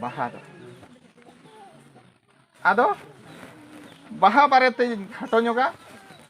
ᱵᱟᱦᱟ ᱫᱚ᱾ ᱟᱫᱚ ᱵᱟᱦᱟ ᱵᱟᱨᱮᱛᱮᱧ ᱠᱷᱟᱴᱚ ᱧᱚᱜᱟ᱾